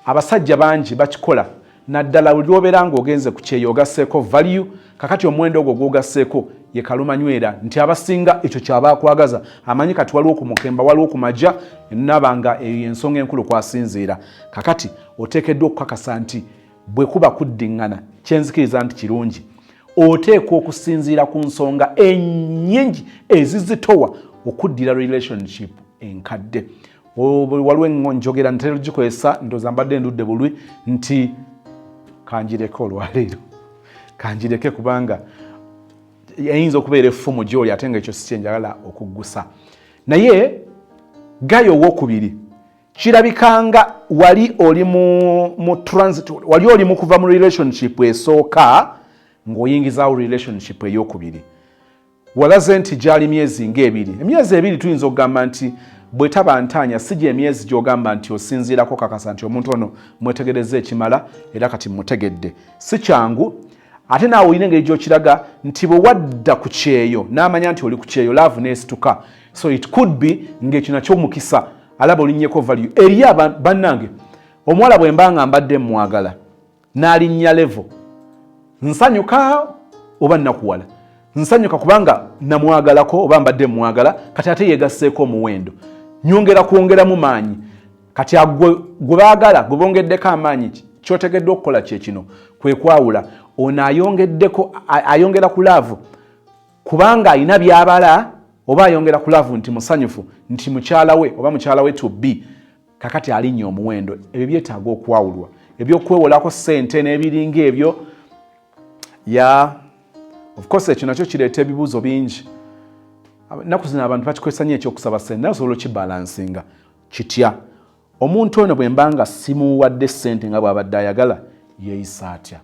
abasajja bangi bakikola, naddala buli lwobeera ng'ogenze ku kyeyo ogasseeko value. Kakati omuwendo ogwo gwogasseeko ye kalumanywera nti abasinga ekyo kyaba akwagaza. Amanyi kati waliwo ku mukemba, waliwo ku majja, naba nga eyo yensonga enkulu kwasinziira. Kakati oteekeddwa okukakasa nti bwe kuba kuddiŋŋana, kyenzikiriza nti kirungi, oteekwa okusinziira ku nsonga ennyingi ezizitowa okuddira relationship enkadde. Waliwo njogera ntera gikozesa, ndowooza mbadde ndudde bulwi nti kanjireke olwaleero, kanjireke kubanga eyinza okubeera effumu gyoli, ate nga ekyo si kyenjagala okuggusa. Naye guy owokubiri kirabikanga wali oli mu transit, wali oli mu kuva mu relationship esooka ng'oyingizaawo relationship eyokubiri. Walaze nti gyali myezi ng'ebiri. Emyezi 2 tuyinza okugamba nti bwetaba ntaanya si gye emyezi gy'ogamba nti osinziirako kakasa nti omuntu ono mwetegereza ekimala era kati mutegedde. Si kyangu. Ate naawe olina engeri gy'okiraga nti bwe wadda ku kyeyo n'amanya nti oli ku kyeyo, love n'esituka. So it could be ng'ekyo nakyo mukisa alaba olinnyeko value eriyo. Bannange, omuwala bwe mba nga mbadde mwagala n'alinnya level, nsanyuka oba nnakuwala? Nsanyuka kubanga namwagalako oba mbadde mwagala, kati ate yegasseeko omuwendo, nyongera kwongeramu maanyi. Kati gwe baagala, gwe bongeddeko amaanyi, kyotegeddwa okukola kyekino, kwe kwawula ono ayongeddeko, ayongera ku love kubanga alina byabala, oba ayongera ku love nti musanyufu nti mukyala we oba mukyala we to be kakati alinnya omuwendo. Ebyo byetaaga okwawulwa. Ebyokwewolako ssente n'ebiringa ebyo, ya, of course ekyo nakyo kireeta ebibuuzo bingi. Ennaku zino abantu bakikozesa nnyo ekyokusaba ssente, naye osobola okibalancinga kitya? Omuntu ono bwe mba nga simuwadde ssente nga bw'abadde ayagala, yeeyisa atya?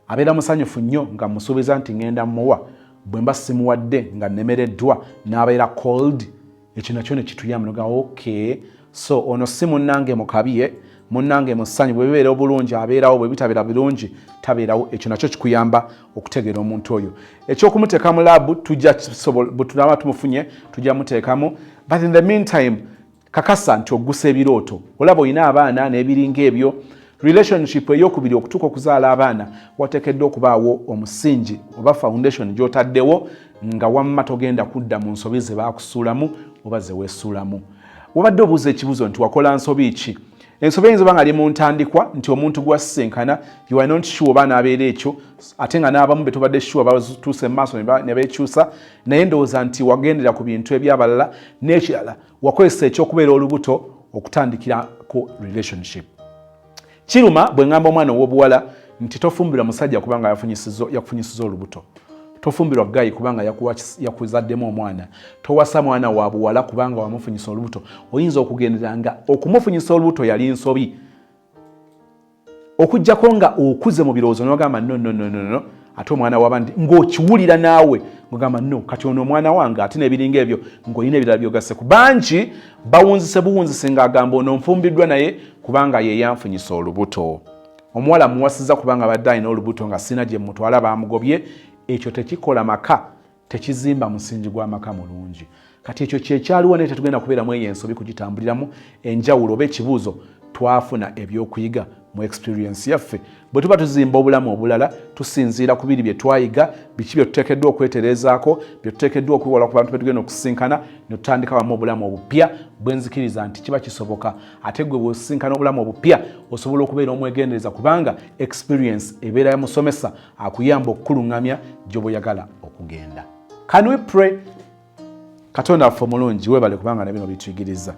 Abeera musanyufu nnyo nga musuubiza nti ŋŋenda muwa? Bwe mba simuwadde nga nnemereddwa, n'abeera cold? Ekyo nakyo ne kituyamba noga, okay, so ono si munnange mu kabiye, munnange mu ssanyu. Bwe bibeera obulungi abeerawo, bwe bitabeera birungi tabeerawo. Ekyo nakyo kikuyamba okutegeera omuntu oyo. Ekyokumuteeka mu lab tujja, bwe tunaba tumufunye tujja muteekamu, but in the meantime kakasa nti oggusa ebirooto. Olaba olina abaana n'ebiringa ebyo. Relationship eyokubiri okutuuka okuzaala abaana, wateekeddwa okubaawo omusingi oba foundation gy'otaddewo nga wamma togenda kudda mu nsobi ze baakusuulamu oba ze weesuulamu. Wabadde obuuza ekibuuzo nti wakola nsobi ki? Ensobi eyinza oba nga ali mu ntandikwa nti omuntu gwasisinkana, you are not sure oba anaabeera ekyo, ate nga n'abamu be tubadde sure batuuse mu maaso ne beekyusa. Naye ndowooza nti wagendera ku bintu ebyabalala. N'ekirala, wakozesa ekyokubeera olubuto okutandikirako relationship. Kiruma bwe ŋŋamba omwana ow'obuwala nti tofumbirwa musajja kubanga yakufunyisiza olubuto, tofumbirwa guy kubanga yakuzaddemu omwana, towasa mwana wa buwala kubanga wamufunyisa olubuto. Oyinza okugendera nga okumufunyisa olubuto yali nsobi, okugjako nga okuze mu birowoozo nogamba, "No, no, no, no, no." Ate omwana wabandi ng'okiwulira naawe ng'ogamba, "No, kati ono omwana wange," ate n'ebiringa ebyo ng'olina ebirala byogasse ku bangi bawunzise buwunzise ng'agamba, "Ono nfumbiddwa naye kubanga ye yanfunyisa olubuto." Omuwala muwasiza kubanga badde alina olubuto nga sina gye mutwala, bamugobye. Ekyo tekikola maka, tekizimba musingi gw'amaka mulungi. Kati ekyo kyekyaliwo, naye tetugenda kubeeramu eyo ensobi kugitambuliramu. Enjawulo oba ekibuuzo, twafuna ebyokuyiga mu experience yaffe. Bwe tuba tuzimba obulamu obulala, tusinziira ku biri bye twayiga, biki bye tuteekeddwa okwetereezaako, bye tuteekeddwa okwewala ku bantu betugenda okusisinkana, ne tutandika wamu obulamu obupya bwenzikiriza nti kiba kisoboka. Ate gwe bw'osisinkana obulamu obupya, osobola okubeera omwegendereza kubanga experience ebeera ya musomesa akuyamba okukuluŋŋamya gy'oba okugenda. Can we pray? Katonda waffe omulungi, weebale kubanga na bino bituyigiriza.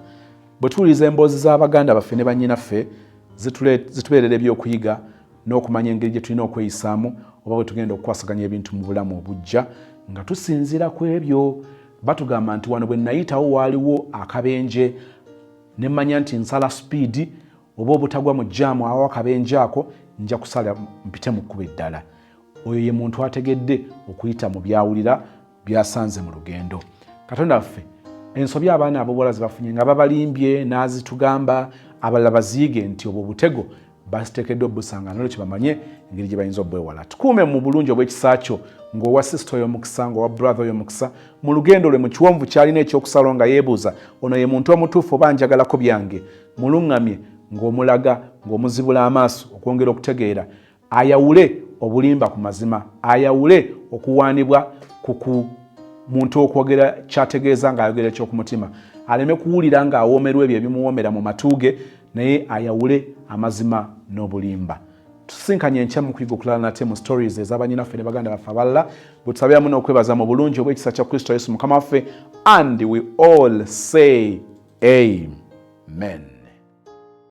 Bwe tuwuliriza emboozi z'abaganda baffe ne bannyinaffe, zitubeerera ebyokuyiga n'okumanya engeri gye tulina okweyisaamu oba bwe tugenda okukwasaganya ebintu mu bulamu obujja nga tusinziira ku ebyo. Batugamba nti wano bwe nayitawo waaliwo akabenje, ne mmanya nti nsala speed oba obutagwa mu jam awo akabenje ako, nja kusala mpite mu kkubo eddala. Oyo ye muntu ategedde okuyita mu byawulira byasanze mu lugendo. Katonda waffe, ensobi abaana abobuwala zebafunye nga babalimbye n'azitugamba, abalala baziyige nti obwo obutego baziteekeddwa obusanga, nolwekyo bamanye engeri gye bayinza obwewala. Tukuume mu bulungi obw'ekisa kyo ng'owa sister oyo omukisa, ng'owa brother oyo omukisa mu lugendo lwe mu kiwonvu kyalina ekyokusalawo nga yeebuuza, "Ono ye muntu omutuufu oba njagalako byange?" Muluŋŋamye ng'omulaga, ng'omuzibula amaaso okwongera okutegeera, ayawule obulimba ku mazima, ayawule okuwaanibwa ku muntu okwogera kyategeeza ng'ayogera ekyokumutima, aleme kuwulira ng'awoomerwa ebyo ebimuwoomera mu matu ge, naye ayawule amazima n'obulimba. Tusinkanye enkya mu kuyiga okulala nate mu stories ez'abanyinaffe ne baganda baffe abalala, bwe tusabiramu n'okwebaza mu bulungi obw'ekisa kya Kristo Yesu Mukama waffe. And we all say amen.